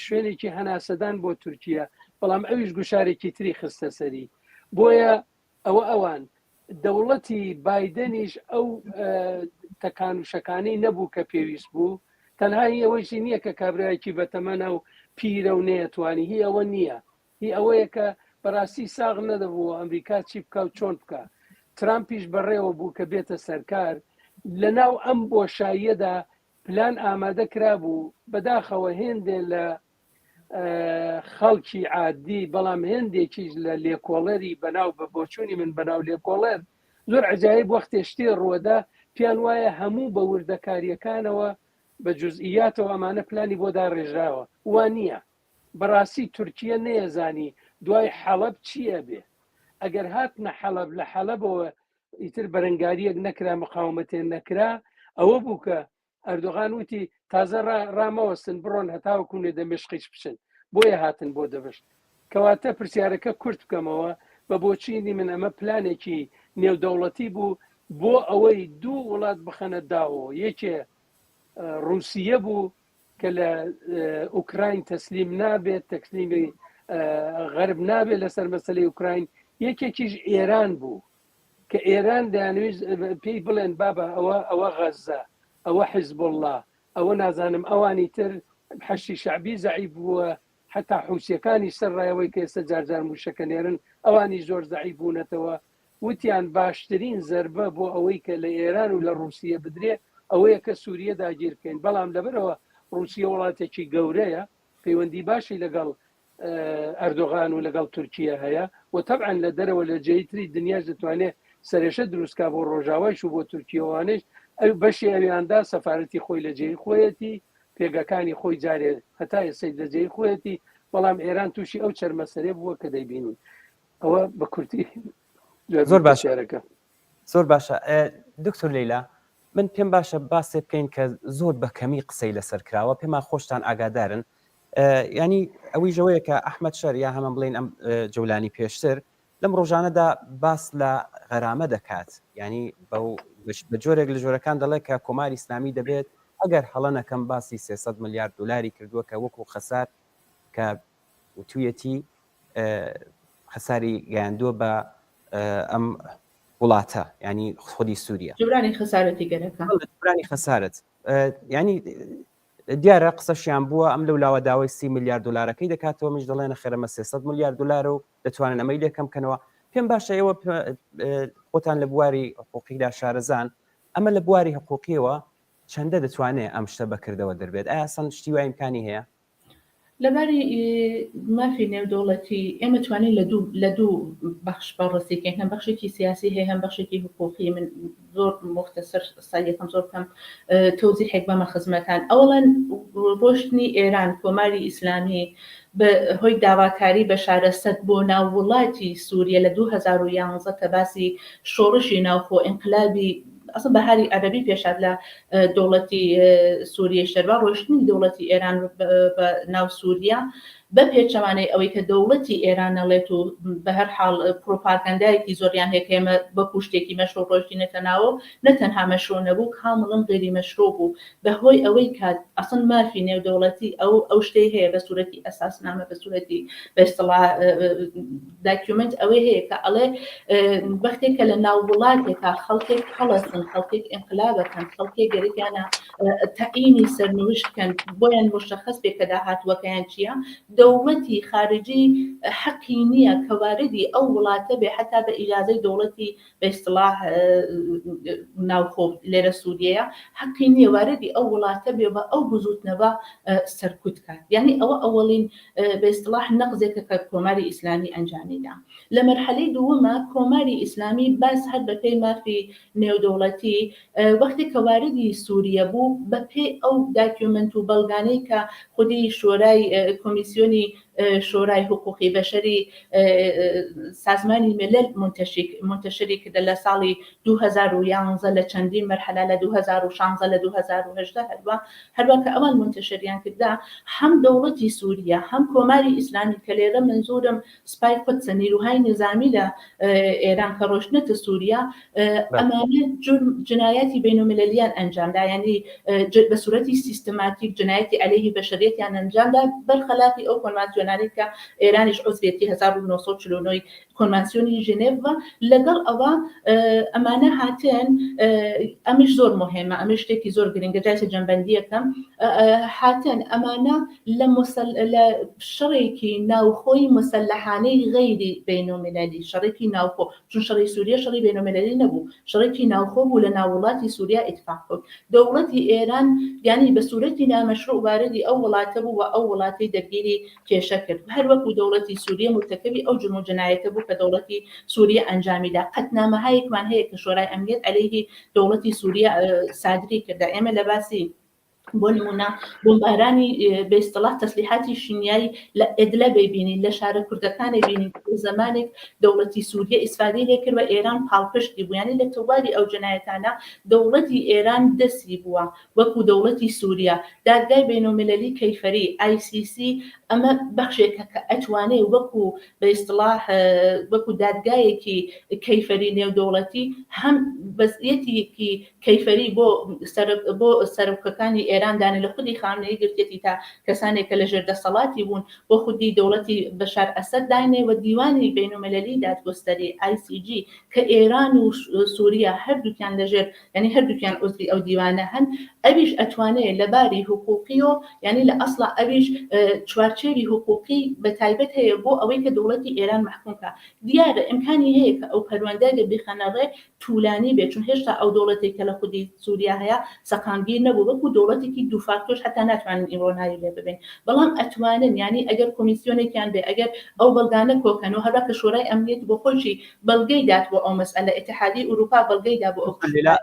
C: شوێنێکی هەناسەدان بۆ تورکیا بەڵام ئەویش گوشارێکی تری خستە سەری بۆیە ئەوە ئەوان دەوڵەتی بایدنیش ئەو تەکان و شەکانی نەبوو کە پێویست بوو تەنها هی ئەوەیشی نییە کە کابرایەکی بەتەمەنە و پیرە و نەیەتوانی هی ئەوە نییە هی ئەوەیە کە بەڕاستی ساغ نەدەبوو ئەمریکا چی بکا و چۆن بکا. ترامپیش بەڕێوە بوو کە بێتە سەرکار، لەناو ئەم بۆشاییەدا پلان ئامادە کرابوو، بەداخەوە هێندێ لە خەڵکی عادی بەڵام هێندێکیش لە لێکۆڵەری بەناو بە بۆچوونی من بەناو لێکۆڵەر زۆر عەجایب وەختێ شتێ ڕووەدا پێیان وایە هەموو بە وردەکارییەکانەوە بە جوزئیاتەوە ئەمانە پلانی بۆ داڕێژراوە، وا نییە. بەڕاستی تورکیە نەیەزانی دوای حەڵەب چی ئەبێ ئەگەر هاتنە حەڵەب لە حەڵەبەوە ئیتر بەرەنگاریەک نەکرا مقاومەتێن نەکرا ئەوە بوو کە ئەردۆغان وتی تازە ڕامەوەستن بڕۆن هەتاوەکو نێ دەمشقیش بچن بۆیە هاتن بۆ دەمشق کەواتە پرسیارەکە کورت بکەمەوە بە بۆچینی من ئەمە پلانێکی نێودەوڵەتی بوو بۆ ئەوەی دوو وڵات بخەنە داوە یەکێ ڕوسیە بوو کە لە ئوکراین تەسلیم نابێت تەسلیمی غەرب نابێت لەسەر مەسلەی ئوکراین یەکێکیش ئێران بوو کە ئێران دەیانویست پێی بڵێن بابە ئەوە ئەوە غەزە ئەوە حزب الله ئەوە نازانم ئەوانی تر حەشی شعبی زەعیف بووە حتا حوسیەکانی سەر ڕایەوەی کە ئێستا جارجار موشەکە نێرن ئەوانی زۆر زەعیف بوونەتەوە وتیان باشترین زەربە بۆ ئەوەی کە لە ئێران و لە ڕووسیە بدرێ ئەوەیە کە سووریە داگیر بکەین، بەڵام لەبەرئەوە ڕووسیە وڵاتێکی گەورەیە پەیوەندی باشی لەگەڵ ئەردۆغان و لەگەڵ تورکیە هەیە و تەبعەن لە دەرەوە لە جێی تری دنیاش دەتوانێت سەرێشە دروست کا بۆ ڕۆژاوایش و بۆ تورکیەوانیش ئەو بەشی ئەویاندا سەفارەتی خۆی لە جێی خۆیەتی پێگەکانی خۆی جارێ هەتا ئێستەی لە جێی خۆیەتی بەڵام ئێران تووشی ئەو چەرمەسەرێ بووە کە دەیبینین ئەوە بە کورتی
A: زۆر باشەکە زۆر باشە دکتۆر لەیلا من پێم باشە باسێ بکەین کە زۆر بە کەمی قسەی لەسەر کراوە پێمان خۆشتان ئاگادارن ینی ئەوەی ژەوەیە کە ئەحمد شەر یا هەمان بڵین ئەم جەولانی پێشتر لەم ڕۆژانەدا باس لە غەرامە دەکات ینی بەو بە جۆرێک لە جۆرەکان دەڵێت کە کۆماری ئیسلامی دەبێت ئەگەر هەڵە نەکەم باسی 300 میلیارد دلاری کردووە کە وەکو خەسار کە وتویەتی خەساری گەیاندووە بە ئەم وڵاتە ینی خودی سووریا
B: جبرانی خەسارەتی گەرەکە
A: جبرانی خەسارەت ینی دیارە قسەشیان بووە ئەم لەو لاوە داوای سی میلیارد دلارەکەی دەکاتەوە میش دەڵێنە خێرەمە 300 میلیارد دلار و دەتوانن ئەمەی لێکەم کەنەوە پێم باشە ئێوە خۆتان لە بواری حقوقیدا شارەزان ئەمە لە بواری حقوقیەوە چەندە دەتوانێت ئەم شتە بەکردەوە دەربێت ئایا سەن شتی وای ئیمکانی هەیە
B: لەباری مافی نێودەوڵەتی ئێمە توانین لە دوو لە دوو بەخش بەڕەسی کەین هەم بەخشێکی سیاسی هەیە هەم بەخشێکی حقوقی من زۆر مختصر سایەکەم زۆر بکەم تەوزیحێک بەمە خزمەتان ئەوڵەن ڕۆشتنی ئێران کۆماری ئیسلامی بە هۆی داواکاری بەشار ئەسەد بۆ ناو وڵاتی سووریە لە 2011 کە باسی شۆڕشی ناوخۆ ئینقلابی ئەسڵ بەهاری عەرەبی پێشهات لە دەوڵەتی سووریەی شەربا ڕۆیشتنی دەوڵەتی ئێران بە ناو سووریە. بە پێچەوانەی ئەوەی کە دەوڵەتی ئێران ئەڵێت و بە هەر حاڵ پرۆپاگەندایەکی زۆریان هەیە کە ئێمە وەکوو شتێکی مەشروع ڕۆیشتینەتە ناوە و نە تەنها مەشروع نەبوو کامڵەن غەیری مەشروع بوو بە هۆی ئەوەی کە ئەسڵەن مافی نێودەوڵەتی ئەو ئەو شتەی هەیە بە سوورەتی ئەساسنامە بە سوورەتی بە ئیستڵاح document ئەوەی هەیە کە ئەڵێ وەختێک کە لە ناو وڵاتێکا خەڵکێک هەڵەسن خەڵکێک ئینقلابەکەن خەڵکێک گەرەکیانە تەعینی سەرنوشت کەن بۆیان مشخص بێ کە داهاتووەکەیان چییە دەوڵەتی خارجی حەقی نییە کە واردی ئەو وڵاتە بێ حتا بە ئیجازەی دەوڵەتی بە ئیستڵاح ناوخۆ لێرە سووریەیە حەقی نییە واردی ئەو وڵاتە بێ و ئەو بزووتنەوە سەرکوت کات یعنی ئەوە ئەوەڵین بە ئیستڵاح نەقزێکە کە کۆماری ئیسلامی ئەنجامی دا. لە مەرحەلەی دووەما کۆماری ئیسلامی باز هەر بە پێی مافی نێودەوڵەتی وەختێک کە واردی سووریە بوو بە پێی ئەو document و بەڵگانەی کە خودی شۆرای کۆمیسیۆنی شۆرای حقوقی بەشەری سازمانی ملل منتشری کردە لە ساڵی 2011 لە چەندین مەرحەلە لە 2016 لە 2018 هەروە هەروا کە ئەوان مونتەشریان کردا هەم دەوڵەتی سووریە هەم کۆماری ئیسلامی کە لێرە مەنزوورم سپای قودسە نیروهای نیزامی لە ئێران کە ڕۆشتنەتە سووریە ئەمانە جرم جنایاتی بەینۆمیلەلیان ئەنجام دا یانی بە سوورەتی سیستماتیک جنایەتی عەلەیهی بەشەریەتیان ئەنجام دا بەرخەلافی ئەو کۆنوانسیۆنانەی کە ئێرانیش عوزویەتی 1949 کۆنوانسیۆنی ژنێڤ لەگەڵ ئەوە ئەمانە هاتن ئەمیش زۆر مهمە ئەمە شتێکی زۆر گرنگە جایسە جەمبەندیەکەم هاتن ئەمانە لە لە شەڕێکی ناوخۆی مسلحانەی غەیری بینۆمللی شەڕێکی ناوخۆ چون شەڕی سووریە شەڕی بینۆمللی نەبوو شەڕێکی ناوخۆ بوو لە ناو وڵاتی سووریا ئیتفاق کەوت دەوڵەتی ئێران یانی بە سوورەتی نامەشروع واردی ئەو وڵاتە بوو و ئەو وڵاتەی دەرگیری کێشە کرد هەر وەکو دەوڵەتی سوریە مورتەکەبی ئەو جرم و جەنایەتە بوو کە دەوڵەتی سوریە ئەنجامی دا قەتنامەهایەکمان هەیە کە شۆرای ئەمنیەت عەلەیهی دەوڵەتی سوریە سادری کردا ئێمە لە باسی بۆ نمونە بۆمبارانی بە ئیستڵاح تەسلیحاتی شیمیایی لە ئێدلە بینین لە شارە کوردەکانی بینین زمانێک دەوڵەتی سوریە ئیسفادەی لێکرد و ئێران پاڵپشتی بوو یانی لە تەواوی ئەو جەنایەتانە دەوڵەتی ئێران دەستی بووە وەکو دەوڵەتی سوریا، دادگای بەینۆمیلەلی کەیفەری، ICC، ئەمە بەخشێکە کە ئەتوانێ وەکو بە ئیستڵاح وەکو دادگایەکی کەیفەری نێودەوڵەتی هەم وەزعیەتێکی کەیفەری بۆ بۆ سەرۆکەکانی ئێران دانێ لە خودی خامنەیی گرتیەتی تا کەسانێک کە لە ژێر دەسەڵاتی بوون بۆ خودی دەوڵەتی بەشار ئەسەد داینێ و دیوانی بەینۆمیلەلی دادگوستەری، ICG، کە ئێران و سوریا هەردووکیان لە ژێر یانی هەردووکیان عوزری ئەو دیوانە هەن ئەویش ئەتوانێ لە باری حقوقیەوە یانی لە ئەسڵا ئەویش چوارچێوی حقوقی بە تایبەت هەیە بۆ ئەوەی کە دەوڵەتی ئێران مەحکوم کا دیارە ئیمکانی هەیە کە ئەو پەروەندە گەر بیخەنە ڕێ تولانی بێ چون هێشتا ئەو دەوڵەتێک کە لە خودی سوریا هەیە سەقامگیر نەبوو وەکو دەوڵەتێکی دوفاکتۆش حەتا ناتوانن ئیمڕۆ ناوی لێ ببەین بەڵام ئەتوانن یانی ئەگەر کۆمیسیۆنێکیان بێ ئەگەر ئەو بەڵگانە کۆکەن و هەروا کە شۆرای ئەمنیەت بۆ خۆیشی بەڵگەی دات بۆ ئەو مەسئەلە ئیتحادیەی ئوروپا بەڵگەی دا بۆ ئەو
A: کوشتارە.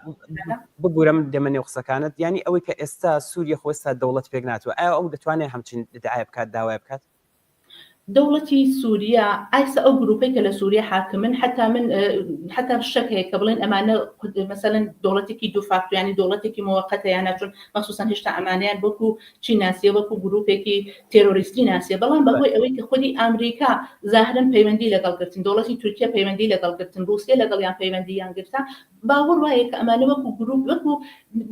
A: ببورە من دێمە نێو قسەکانت یانی ئەوەی کە ئێستا سوریە خۆ ئێستا دەوڵەت پێک ناتوە ئایا ئەو دەتوانێ هەمچین ئیدعای بکات داوای بکات؟
B: دەوڵەتی سوریا ئایسە ئەو گروپەی کە لە سوریا حاکمن حتا من حتا شک هەیە کە بڵێن ئەمانە مەسەلەن دەوڵەتێکی دوفاکتۆ یانی دەوڵەتێکی موەقەتە یان چون مەخصوصا هێشتا ئەمانەیان وەکو چی ناسیە وەکو گروپێکی تێرۆریستی ناسیە بەڵام بەهۆی ئەوەی کە خودی ئامریکا زاهرەن پەیوەندی لەگەڵ گرتن دەوڵەتی تورکیە پەیوەندی لەگەڵ گرتن ڕووسیە لەگەڵیان پەیوەندیان گرتە باوەڕ وایە کە ئەمانە وەکو گروپ وەکو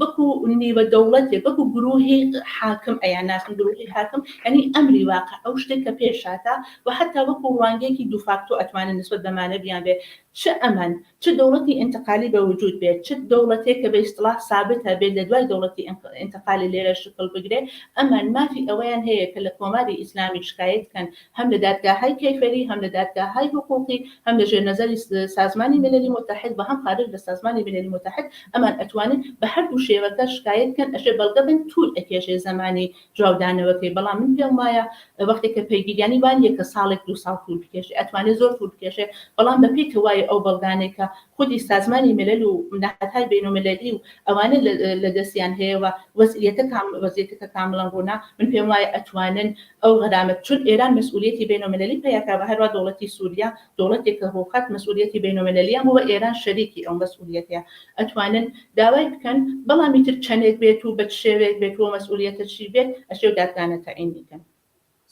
B: وەکو نیوە دەوڵەتێک وەکو گروهی حاکم ئەیان ناسن گروهی حاکم یعنی ئەمری واقع ئەو شتێک کە پێشاتە و حتا وەکو ڕوانگەیەکی دوفاکتۆ ئەتوانن نسبەت بەمانە بیان بێ چ ئەمەن چ دەوڵەتی ئینتقالی بە وجود بێت، چ دەوڵەتێک کە بە ئیستڵاح سابتە بێت لە دوای دەوڵەتی ئینتقالی لێرە شکڵ بگرێ، ئەمان مافی ئەوەیان هەیە کە لە کۆماری ئیسلامی شکایەت کەن هەم لە دادگاهای کەیفەری، هەم لە دادگاهای حقوقی، هەم لە ژێر نەزەری سازمانی مللی متحد و هەم خارج لە سازمانی مللی متحد، ئەمان ئەتوانن بە هەر دوو شێوەکە شکایەت کەن، ئەشێ بەڵگە بن توول ئەکێشێ زەمانی جوابدانەوەکەی بەڵام من پێم وایە وەختێک کە پەیگیریانی وا نییە کە ساڵێک دوو ساڵ توول بکێشێ ئەتوانێ زۆر توول بکێشێ بەڵام بە پێی تەوای ئەو بەڵگانەی کە خودی سازمانی ملل و نهادهای بینالمللی و ئەوانە لە دەستیان هەیە و وەزعیەتە کام وەزعیەتەکە کامڵەن ڕوونە من پێم وایە ئەتوانن ئەو غەرامەت چون ئێران مەسئولیەتی بینالمللی پەیا کا بە هەروا دەوڵەتی سووریا دەوڵەتێک کە ڕووخات مەسئولیەتی بەینۆملەلیان بووە ئێران شەریکی ئەو مەسئولیەتەیە ئەتوانن داوای بکەن بەڵام ئیتر چەنێک بێت و بە چ شێوەیەک بێت و مەسئولیەتە چی بێت ئەشێ و دادگانە تەعینی کەن.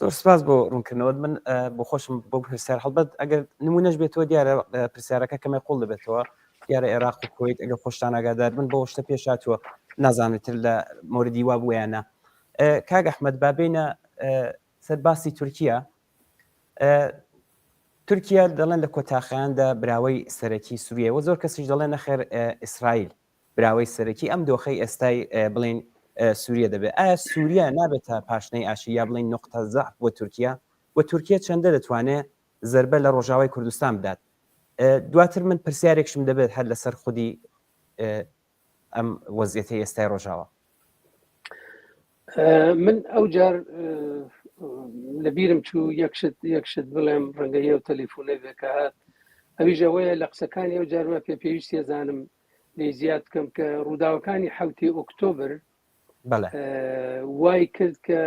A: زۆر سپاس بۆ ڕوونکردنەوەت من بۆ خۆشم بۆ پرسیار هەڵبەت ئەگەر نمونەش بێتەوە دیارە پرسیارەکە کەمێک قوڵ دەبێتەوە دیارە عێراق و کوەیت ئەگەر خۆشتان ئاگادار بن بۆ شتە پێش هاتووە نازانێت تر لە مۆردی وا بووە یان نا کاک ئەحمەد با بێینە سەر باسی تورکیا تورکیا دەڵێن لە کۆتاخیاندا براوەی سەرەکی سووریە و زۆر کەسیش دەڵێن نەخێر ئیسرائیل براوەی سەرەکی ئەم دۆخەی ئێستای بڵێین سووریە دەبێت ئایا سووریا نابێتە پاشنەی ئاشی یا بڵێین نقطە زەعف بۆ تورکیا و تورکیا چەندە دەتوانێت زربە لە ڕۆژاوای کوردستان بدات دواتر من پرسیارێکشم دەبێت هەر لەسەر خودی ئەم وەزیەتەی ئێستای ڕۆژاوا.
C: من ئەو جار لە بیرم چوو یەکشت یەکشت بڵێم ڕەنگە یەو تەلیفۆنە بێ کە هات ئەویش ئەوەیە لە قسەکانی ئەو جارمە پێ پێویستیە زانم لێ زیاد بکەم کە ڕووداوەکانی حوتی ئۆکتۆبر وای کرد کە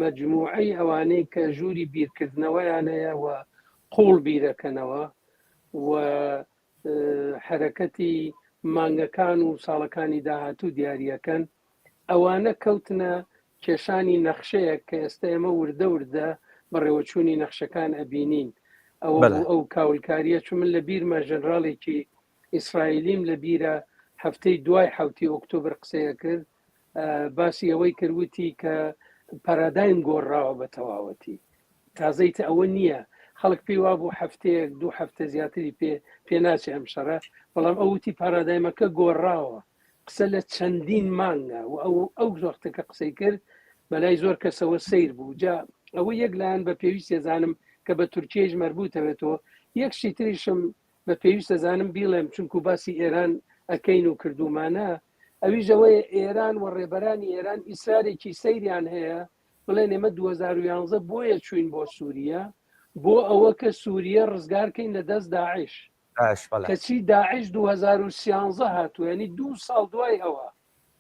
C: مجموعەی ئەوانەی کە ژووری بیرکردنەوەیان هەیە و قوڵ بیرەکەنەوە و حەرەکەتی مانگەکان و ساڵەکانی داهاتوو دیاریەکەن ئەوانە کەوتنە کێشانی نەخشەیەک کە ئێستا ئێمە وردە وردە بەڕێوەچوونی نەخشەکان ئەبینین ئەوە بوو ئەو کاولکاریە چون من لە بیرمە ژەنراڵێکی ئیسرائیلیم لە بیرە هەفتەی دوای حوتی ئۆکتۆبر قسەیە کرد باسی ئەوەی کرد وتی کە پارادایم گۆڕاوە بە تەواوەتی تازەی تە ئەوە نییە خەڵک پێی وابوو هەفتەیەک دوو هەفتە زیاتری پێ پێ ناچێ ئەم شەڕە بەڵام ئەو وتی پارادایمەکە گۆڕاوە قسە لە چەندین مانگە و ئەو ئەو وەختە کە قسەی کرد بەلای زۆر کەسەوە سیر بوو جا ئەوە یەک لایەن بە پێویست زانم کە بە تورکیەش مەربوتەوێتەوە یەک شتی تریشم بە پێویست دەزانم بیڵێم چونکو باسی ئێران ئەکەین و کردومانە ئەویش ئەوەیە ئێران و ڕێبەرانی ئێران ئیسرارێکی سەیریان هەیە بڵێن ئێمە 2011 بۆیە چوین بۆ سووریە بۆ ئەوە کە سووریە ڕزگارکەین لە دەست داعش کەچی داعش 2013 هاتووە ینی دوو ساڵ دوای ئەوە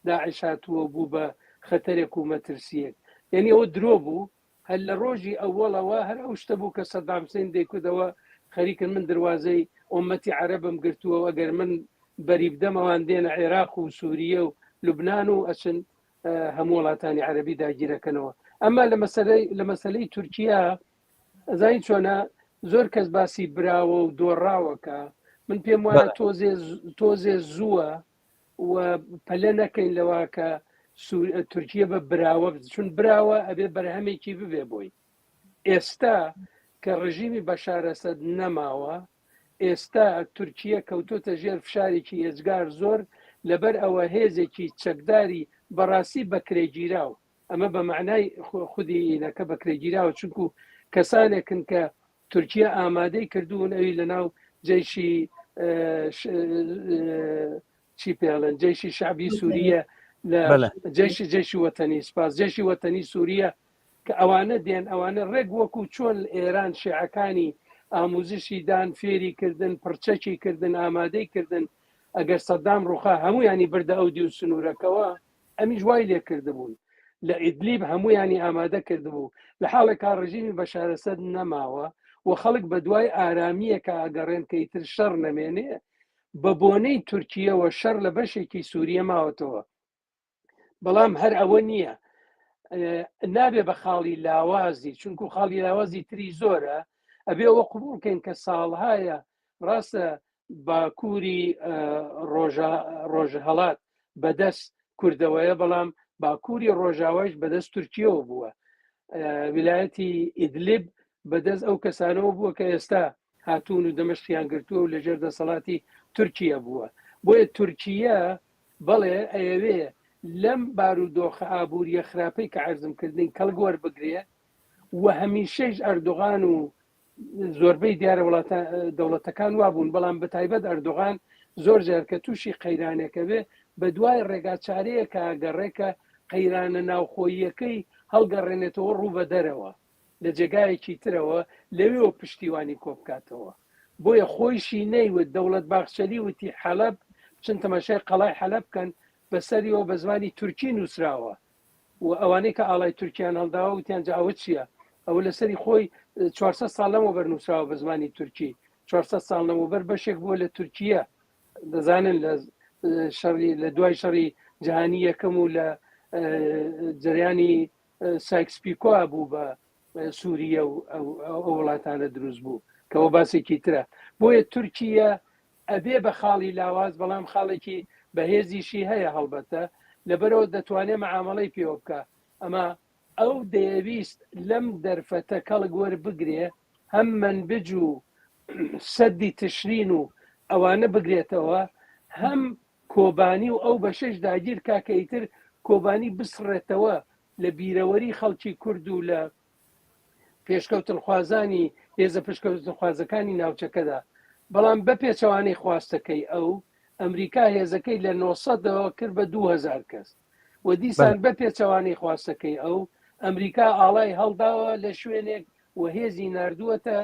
C: داعش هاتووە بوو بە خەتەرێک و مەترسیەک یعنی ئەوە درۆ بوو هەر لە ڕۆژی ئەوەڵەوە هەر ئەو شتە بوو کە سەدام حسین دەیکوتەوە خەریکن من دروازەی ئۆمەتی عەرەبم گرتووە و ئەگەر من بەری بدەم ئەوان دێنە عێراق و سووریە و لوبناان و ئەچن هەموو وڵاتانی عەربی داگیرەکەنەوە ئەمما لە مەسەلەی لە مەسلەی تورکیا ئەزانی چۆنە زۆر کەس باسی براوە و دۆڕاوەکە من پێم وایە تۆزێ تۆزێ زووە و پەلە نەکەین لەوە کە تورکیە بە براوە چون براوە ئەبێ بەرهەمێکی ببێ بۆی ئێستا کە ڕژیمی بەشارەسەد نەماوە ئێستا تورکیە کەوتۆتە ژێر فشارێکی ئێجگار زۆر لەبەر ئەوە هێزێکی چەکداری بەڕاستی بەکرێگیراو ئەمە بە مەعنای خودی ئینەکە بەکرێگیراوە چونکو کەسانێکن کە تورکیا ئامادەی کردوون ئەوی لەناو جەیشی چی پێڵێن جەیشی شعبی سووریە لە جەیشی جەیشی وەتەنی سپاس جەیشی وەتەنی سووریە کە ئەوانە دێن ئەوانە ڕێک وەکو چۆن ئێران شیعەکانی ئاموزشی دان فێری کردن پڕچەکی کردن ئامادەی کردن ئەگەر سەدام ڕوخا هەمویانی بردە ئەو دیو سنوورەکەوە ئەمیش وای لێ کردبوون لە ئیدلیب هەمویانی ئامادە کردبوو لە حاڵێکا ڕژیمی بەشارەسەد نەماوە و خەڵک بە دوای ئارامییەکە ئەگەڕێن کە ئیتر شەڕ نەمێنێ بە بۆنەی تورکیەوە شەڕ لە بەشێکی سووریە ماوەتەوە بەڵام هەر ئەوە نییە نابێ بە خاڵی لاوازی چونکو خاڵی لاوازی تری زۆرە ئەبێ ئەوە قبوڵکەین کە ساڵهایە ڕاستە باکووری ڕۆژهەڵات بەدەست کوردەوەیە بەڵام باکووری ڕۆژاوایش بەدەست تورکیەوە بووە ویلایەتی ئیدلیب بەدەست ئەو کەسانەوە بووە کە ئێستا هاتوون و دەمشقیان گرتووە و لەژێر دەسەڵاتی تورکیە بووە بۆیە تورکیە بەڵێ ئەیەوێ لەم بارودۆخە ئابووریە خراپەی کە عەرزم کردین کەڵک وەربگرێ و هەمیشەیش ئەردۆغان و زۆربەی دیارە وڵاتە دەوڵەتەکان وابوون بەڵام بەتایبەت ئەردۆغان زۆر جار کە تووشی قەیرانێکە بێ بە دوای ڕێگا چارەیەکە گەڕێکە قەیرانە ناوخۆییەکەی هەڵگەڕێنێتەوە ڕوو بە دەرەوە لە جێگایەکی ترەوە لەوێوە پشتیوانی کۆبکاتەوە بۆیە خۆیشی نەیوت دەوڵەت باخچەلی وتی حەلەب بچن تەماشای قەڵای حەلەب بکەن بەسەریەوە بە زمانی تورکی نووسراوە و ئەوانەی کە ئاڵای تورکیان هەڵداوە وتیان جا ئەوە چییە؟ ئەوە لەسەری خۆی 400 ساڵ لەمەوبەر نووسراوە بە زمانی تورکی 400 ساڵ لەمەوبەر بەشێک بووە لە تورکیە دەزانن لە شەڕی لە دوای شەڕی جیهانی یەکەم و لە جریانی سایکس پیکۆ بوو بە. سووریە و ئەو وڵاتانە دروست بوو کەەوە باسێکی ترە بۆیە تورکیە ئەبێ بە خاڵی لاواز بەڵام خاڵێکی بەهێزیشی هەیە هەڵبەتە لەبەرەوە دەتوانێت معامەڵەی پێوە بکە ئەمە ئەو دەیەویست لەم دەرفەتە کەڵک وەربگرێ هەم مەنبج و سەدی تشرین و ئەوانە بگرێتەوە هەم کۆبانی و ئەو بەشەش داگیر کا کە ئیتر کۆبانی بسڕێتەوە لە بیرەوەری خەڵکی کورد و لە پێشکەوتنخوازانی هێزە پشکەوتنخوازەکانی ناوچەکەدا بەڵام بە پێچەوانەی خواستەکەی ئەو ئەمریکا هێزەکەی لە 900ەوە کرد بە 2000 کەس و دیسان بە پێچەوانەی خواستەکەی ئەو ئەمریکا ئاڵای هەڵداوە لە شوێنێک و هێزی ناردووەتە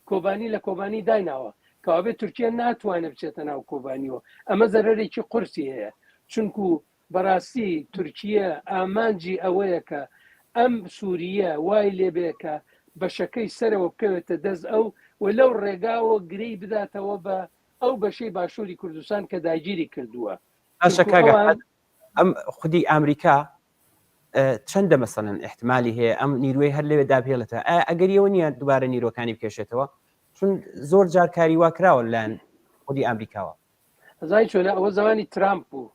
C: کۆبانی لە کۆبانی دایناوە کەوابێت تورکیا ناتوانێت بچێتە ناو کۆبانیەوە ئەمە زەرەرێکی قورسی هەیە چونکو بەڕاستی تورکیە ئامانجی ئەوەیە کە ئەم سووریە وای لێبێ کە بەشەکەی سەرەوە بکەوێتە دەست ئەو و لەو ڕێگاوە گرێی بداتەوە بە ئەو بەشەی باشووری کوردستان کە داگیری کردووە
A: باشە کاک ئەحمەد ئەم خودی ئامریکا چەندە مەسەلەن ئیحتمالی هەیە ئەم نیروەی هەر لەوێ دابهێڵێتەوە ئایا ئەگەری ئەوە نییە دووبارە نیرۆکانی بکێشێتەوە چون زۆر جار کاری وا کراوە لەلایەن خودی ئامریکاوە
C: ئەزای چۆنە ئەوە زمانی ترامپ بوو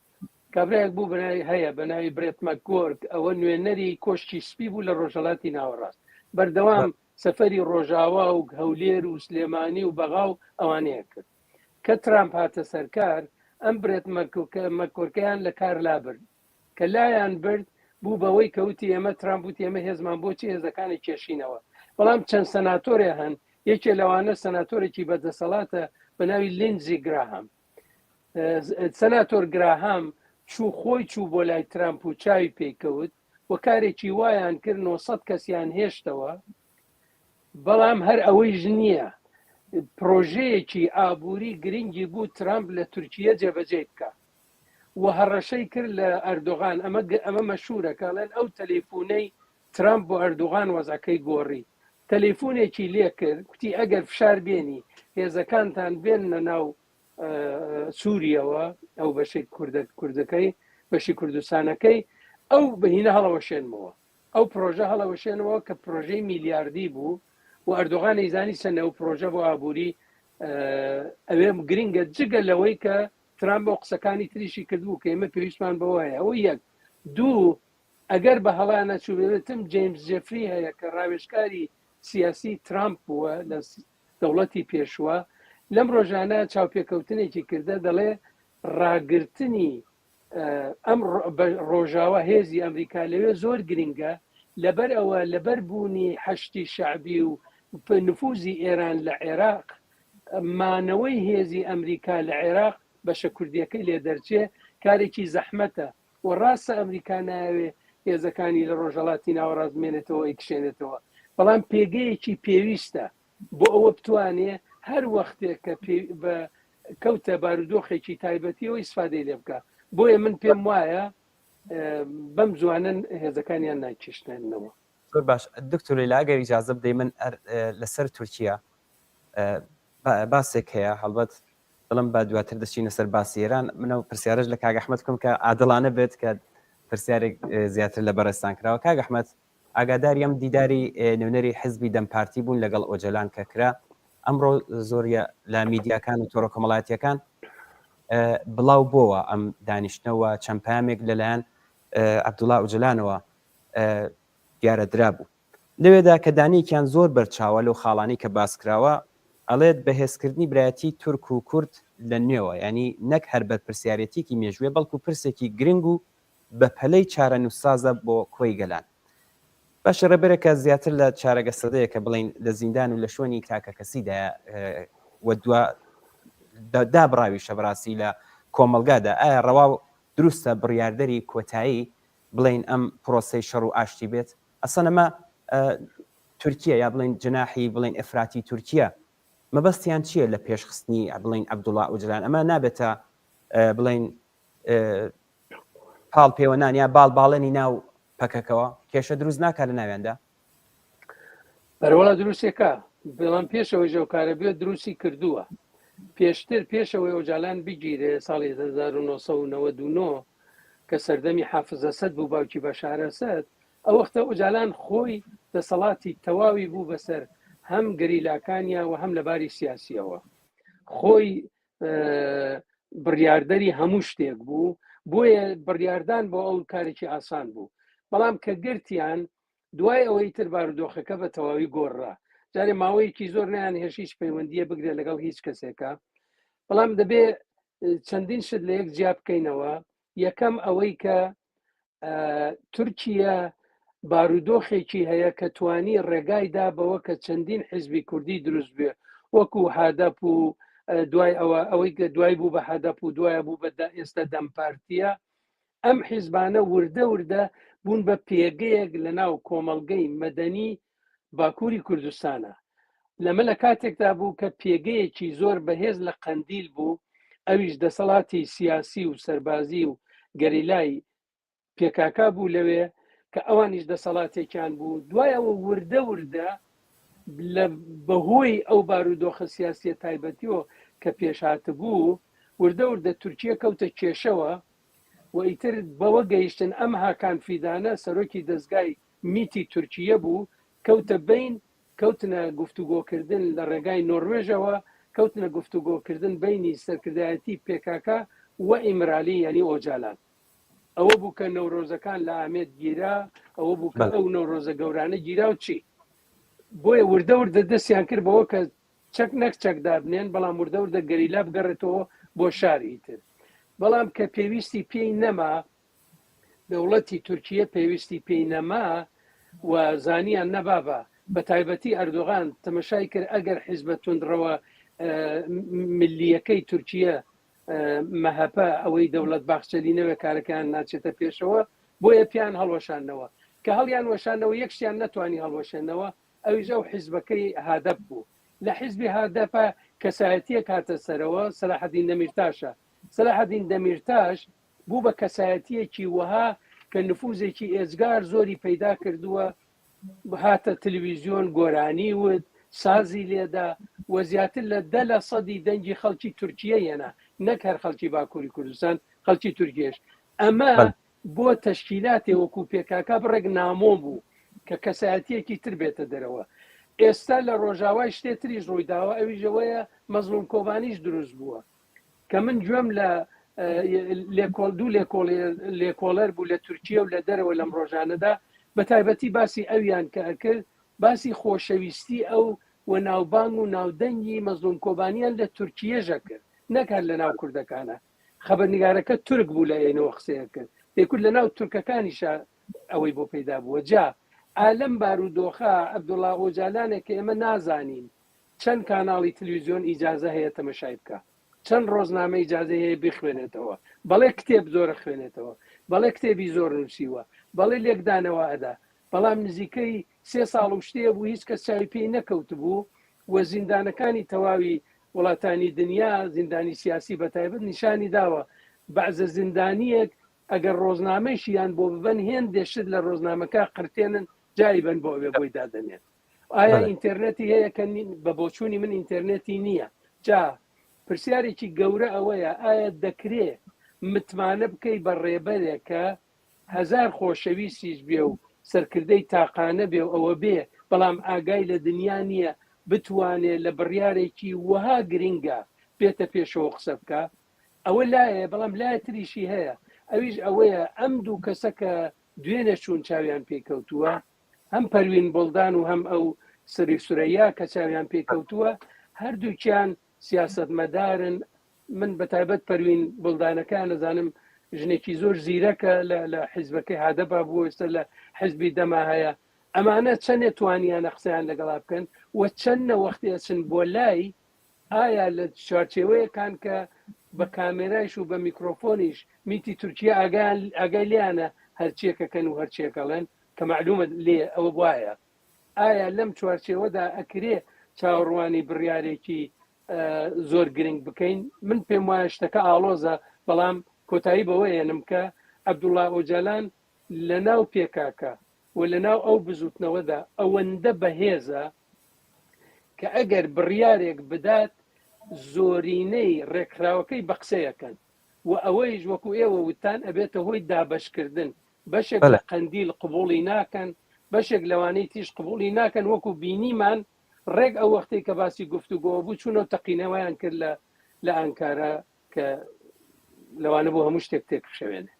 C: کابراایەک بوو بەناوی هەیە بە ناوی برێت مەکگۆرگ ئەوە نوێنەری کۆشکی سپی بوو لە ڕۆژهەڵاتی ناوەڕاست بەردەوام سەفەری ڕۆژاوا و هەولێر و سلێمانی و بەغا و ئەوانەیە کرد کە ترامپ هاتە سەرکار ئەم برێت مەکگۆرکەیان لە کار لابرد کە لایان برد بوو بەوەی کە وتی ئێمە ترامپ وتی ئێمە هێزمان بۆچی هێزەکانی کێشینەوە بەڵام چەند سەناتۆرێ هەن یەکێ لەوانە سەناتۆرێکی بەدەسەڵاتە بە ناوی لینزی گراهام سەناتۆر گراهام چوو خۆی چوو بۆ لای ترامپ و چاوی پێیکەوت و کارێکی وایان کرد 900 کەسیان هێشتەوە بەڵام هەر ئەوەیش نییە پرۆژەیەکی ئابووری گرنگی بوو ترامپ لە تورکیە جێبەجێ بکە و هەڕەشەی کرد لە ئەردۆغان ئەمە ئەمە مەشهورە کە ئەڵێن ئەو تەلەیفونەی ترامپ بۆ ئەردۆغان وەزعەکەی گۆڕی تەلەیفونێکی لێ کرد کوتی ئەگەر فشار بێنی هێزەکانتان بێننە ناو سووریەوە ئەو بەشەی کوردە کوردەکەی بەشی کوردستانەکەی ئەو بهینە هەڵەوەشێنمەوە ئەو پرۆژە هەڵەوەشێنەوە کە پرۆژەی میلیاردی بوو و ئەردۆغان ئەیزانی چەند ئەو پرۆژە بۆ ئابووری ئەوێ گرنگە جگە لەوەی کە ترامپ بۆ قسەکانی تریشی کردبوو کە ئێمە پێویستمان بەوە هەیە ئەوە یەک دوو ئەگەر بە هەڵا نەچووبێتم جەیمز جێفری هەیە کە ڕاوێژکاری سیاسی ترامپ بووە لە دەوڵەتی پێشوە لەم ڕۆژانە چاوپێکەوتنێکی کردە دەڵێ ڕاگرتنی ئەم ڕۆژاوا هێزی ئەمریکا لەوێ زۆر گرنگە لەبەر ئەوە لەبەر بوونی حەشتی شەعبی و نفوزی ئێران لە عێراق مانەوەی هێزی ئەمریکا لە عێراق بەشە کوردیەکەی لێ دەرچێ کارێکی زەحمەتە و ڕاستە ئەمریکا نایەوێ هێزەکانی لە ڕۆژهەڵاتی ناوەڕاست بمێنێتەوە ئەیکشێنێتەوە بەڵام پێگەیەکی پێویستە بۆ ئەوە بتوانێ هەر وەختێک کە بە کەوتە بارودۆخێکی تایبەتیەوە ئیسفادەی لێ بکە بۆیە من پێم وایە بەم زوانە هێزەکانیان ناکێشنەوە.
A: زۆر باش دکتۆر لەیلا ئەگەر ئیجازە بدەی من لەسەر تورکیا باسێک هەیە هەڵبەت دڵم بە دواتر دەچینە سەر باسی ئێران منەوە پرسیارش لە کاک ئەحمەد بکەم کە عادڵانە بێت کە پرسیارێک زیاتر لە بەڕێزتان کراوە کاک ئەحمەد ئاگاداری ئەم دیداری نوێنەری حزبی دەم پارتی بوون لەگەڵ ئۆجەلان کە کرا ئەمڕۆ زۆریە لە میدیاکان و تۆڕە کۆمەڵایەتیەکان بڵاو بۆوە ئەم دانیشتنەوە چەند پامێک لەلایەن عەبدوڵا ئۆجەلانەوە دیارە درابوو. لەوێدا کە دانەیەکیان زۆر بەرچاوە لەو خاڵانەی کە باس کراوە، ئەڵێت بەهێزکردنی برایەتی تورک و کورد لە نوێوە، یانی نەک هەر بەرپرسیارێتیەکی مێژوویە بەڵکو پرسێکی گرنگ و بەپەلەی چارەنووسسازە بۆ کۆی گەلان. باشە ڕێبەرێک کە زیاتر لە چارەگە سەدەیەکە بڵێین لە زیندان و لە شوێنی تاکەکەسیدایە و دوا دابڕاویشە بەڕاستی لە کۆمەڵگادا، ئایا ڕەوا و دروستە بڕیاردەری کۆتایی بڵێین ئەم پرۆسەی شەڕ و ئاشتی بێت؟ ئەسڵەن ئەمە تورکیە یا بڵێین جناحی بڵێین ئیفراتی تورکیە مەبەستیان چییە لە پێشخستنی بڵێین عەبدوڵا ئۆجەلان؟ ئەمە نابێتە بڵێین پاڵ پێوەنان یا باڵ باڵێنی ناو پەکەکەوە؟ کێشە دروست ناکات لە ناویاندا؟
C: بەرەوەڵا دروستێکە بەڵام پێشەوەی ژەوکارە بێت دروستی کردووە پێشتر پێشەوەی ئۆجالان بگیرێ ساڵی 1999 کە سەردەمی حافز ئەسەد بوو باوکی بەشار ئەسەد ئەو وەختە ئۆجالان خۆی دەسەڵاتی تەواوی بوو بەسەر هەم گەریلاکانیا و هەم لەباری سیاسیەوە خۆی بڕیاردەری هەموو شتێک بوو بۆیە بڕیاردان بۆ ئەو کارێکی ئاسان بوو بەڵام کە گرتیان دوای ئەوەی تر بارودۆخەکە بە تەواوی گۆڕرا جارێ ماوەیەکی زۆر نیان هێش هیچ پەیوەندیە بگرێت لەگەڵ هیچ کەسێکە بەڵام دەبێ چەندین شت لە یەک جیا بکەینەوە یەکەم ئەوەی کە تورکیا بارودۆخێکی هەیە کە توانی ڕێگای دا بەوە کە چەندین حیزبی کوردی دروست بێ وەکو هادەپ و دوای ئەوە ئەوەی کە دوای بوو بە هەدەپ و دوایە بوو بە ئێستا دەم پارتیە ئەم حیزبانە وردە وردە بوون بە پێگەیەک لە ناو کۆمەڵگەی مەدەنی باکووری کوردستانە لەمە لە کاتێکدا بوو کە پێگەیەکی زۆر بەهێز لە قەندیل بوو ئەویش دەسەڵاتی سیاسی و سەربازی و گەریلای پێکاکا بوو لەوێ کە ئەوانیش دەسەڵاتێکیان بوو دوای ئەوە وردە وردە لە بەهۆی ئەو بارودۆخە سیاسیە تایبەتیەوە کە پێشهاتبوو وردە وردە تورکیە کەوتە کێشەوە و ئیتر بەوە گەیشتن ئەم هاکان فیدانە سەرۆکی دەزگای میتی تورکیە بوو کەوتە بین کەوتنە گفتوگۆکردن لە ڕێگای نۆڕوێژەوە کەوتنە گفتوگۆکردن بینی سەرکردایەتی پێکاکا و ئیمرالی یعنی ئۆجالان ئەوە بوو کە نەورۆزەکان لە ئامێد گیرا ئەوە بوو کە ئەو نەورۆزە گەورانە گیرا و چی بۆیە وردە وردە دەستیان کرد بەوە کە چەک نەک چەک دابنێن بەڵام وردە وردە گەریلا بگەڕێتەوە بۆ شاری تر بەڵام کە پێویستی پێی نەما دەوڵەتی تورکیە پێویستی پێی نەما و زانیان نەبابە بە تایبەتی ئەردۆغان تەمەشای کرد ئەگەر حیزبە توندڕەوە ملیەکەی تورکیە مەهەپە ئەوەی دەوڵەت باخچەلی نەوێ کارەکەیان ناچێتە پێشەوە بۆیە پیان هەڵوەشاندنەوە کە هەڵیان وەشاندنەوە یەکشیان نەتوانی هەڵوەشێنەوە ئەویش ئەو حیزبەکەی هادەپ بوو لە حیزبی هادەپە کەسایەتیەک هاتە سەرەوە سەلاحەدین دەمیرتاشە سەلاحەدین دەمیرتاش بوو بە کەسایەتیەکی وەها کە نفوزێکی ئێجگار زۆری پەیدا کردووە هاتە تلویزیۆن گۆرانی وت، سازی لێدا و زیاتر لە دە لە سەدی دەنگی خەڵکی تورکیە هێنا، نەک هەر خەڵکی باکووری کوردستان، خەڵکی تورکیەش. ئەمە بۆ تەشکیلاتێ وەکوو پێکاکا بڕێک نامۆ بوو کە کەسایەتییەکی تر بێتە دەرەوە. ئێستا لە ڕۆژاوای شتێ تریش ڕووی داوە، ئەویش ئەوەیە مەزڵووم کۆبانیش دروست بووە. کە من گوێم لە لێکۆڵ دوو لێکۆڵەر بوو لە تورکیە و لە دەرەوە لەم ڕۆژانەدا بە تایبەتی باسی ئەویان کە ئەکرد باسی خۆشەویستی ئەو و ناوبانگ و ناودەنگی مەزلوم کۆبانیان لە تورکیەژە کرد نەک هەر لە ناو کوردەکانە خەبەرنگارەکە تورک بوو لە ئێنەوە قسەیە کرد دەیکورد لە ناو تورکەکانیشە ئەوەی بۆ پەیدا بووە جا ئالەم بارودۆخە عەبدوڵا ئۆجالانێک کە ئێمە نازانین چەند کاناڵی تلویزیۆن ئیجازە هەیە تەمەشای بکا؟ چەند ڕۆزنامە ئیجازەی هەیە بیخوێنێتەوە؟ بەڵێ کتێب زۆرە خوێنێتەوە، بەڵێ کتێبی زۆر نووسیوە، بەڵێ لێکدانەوە ئەدا، بەڵام نزیکەی سێ ساڵ و شتێ بوو هیچ کەس چاوی پێی نەکەوتبوو و زیندانەکانی تەواوی وڵاتانی دنیا، زیندانی سیاسی بەتایبەت نیشانی داوە بەعزە زیندانییەک ئەگەر ڕۆزنامەیشیان بۆ ببەن هێندێ شت لە ڕۆزنامەکە قرتێنن جاری بەن بۆ ئەوێ بۆی دادەنێن. ئایا ئینتەرنێتی هەیە کە بە بۆچوونی من ئینتەرنێتی نییە جا پرسیارێکی گەورە ئەوەیە ئایا دەکرێ متمانە بکەی بە ڕێبەرێک کە هەزار خۆشەویستیش بێ و سەرکردەی تاقانە بێ و ئەوە بێ بەڵام ئاگای لە دنیا نییە بتوانێ لە بڕیارێکی وەها گرنگە بێتە پێشەوە قسە بکە ئەوە لایە بەڵام لای تریشی هەیە ئەویش ئەوەیە ئەم دوو کەسە کە دوێنێ چوون چاویان پێکەوتووە هەم پەروین بوڵدان و هەم ئەو سری سورەیا کە چاویان پێکەوتووە هەردووکیان سیاسەتمەدارن من بە تایبەت پەروین بوڵدانەکە نەزانم ژنێکی زۆر زیرەکە لە حیزبەکەی هادەبا بوو ئێستا لە حزبی دەما هەیە ئەمانە چەندێ توانیانە قسەیان لەگەڵا بکەن و چەند نەوەختی ئەچن بۆ لای ئایا لە چوارچێوەیەکان کە بە کامێرایش و بە میکرۆفۆنیش میتی تورکیا ئاگایان ئاگای لیانە هەرچیەکەکەن و هەرچیەکەڵێن کە مەعلومە لێ ئەوە وایە ئایا لەم چوارچێوەدا ئەکرێ چاوەڕوانی بڕیارێکی زۆر گرنگ بکەین من پێم وایە شتەکە ئاڵۆزە بەڵام کۆتایی بەوە هێنم کە عەبدوڵا ئۆجالان لە ناو پێکاکە و لە ناو ئەو بزوتنەوەدا ئەوەندە بەهێزە کە ئەگەر بڕیارێک بدات زۆرینەی ڕێکخراوەکەی بە قسەیەکەن و ئەوەیش وەکو ئێوە وتان ئەبێتە هۆی دابەشکردن بەشێک لە قەندیل قبوڵی ناکەن. بەشێک لەوانەی تیش قبوڵی ناکەن وەکو بینیمان ڕێک ئەو وەختەی کە باسی گفتوگۆ بوو چوونەوە تەقینەوەیان کرد لە لە ئانکارا کە لەوانە بۆ هەموو شتێک تێک بشەوێنێ.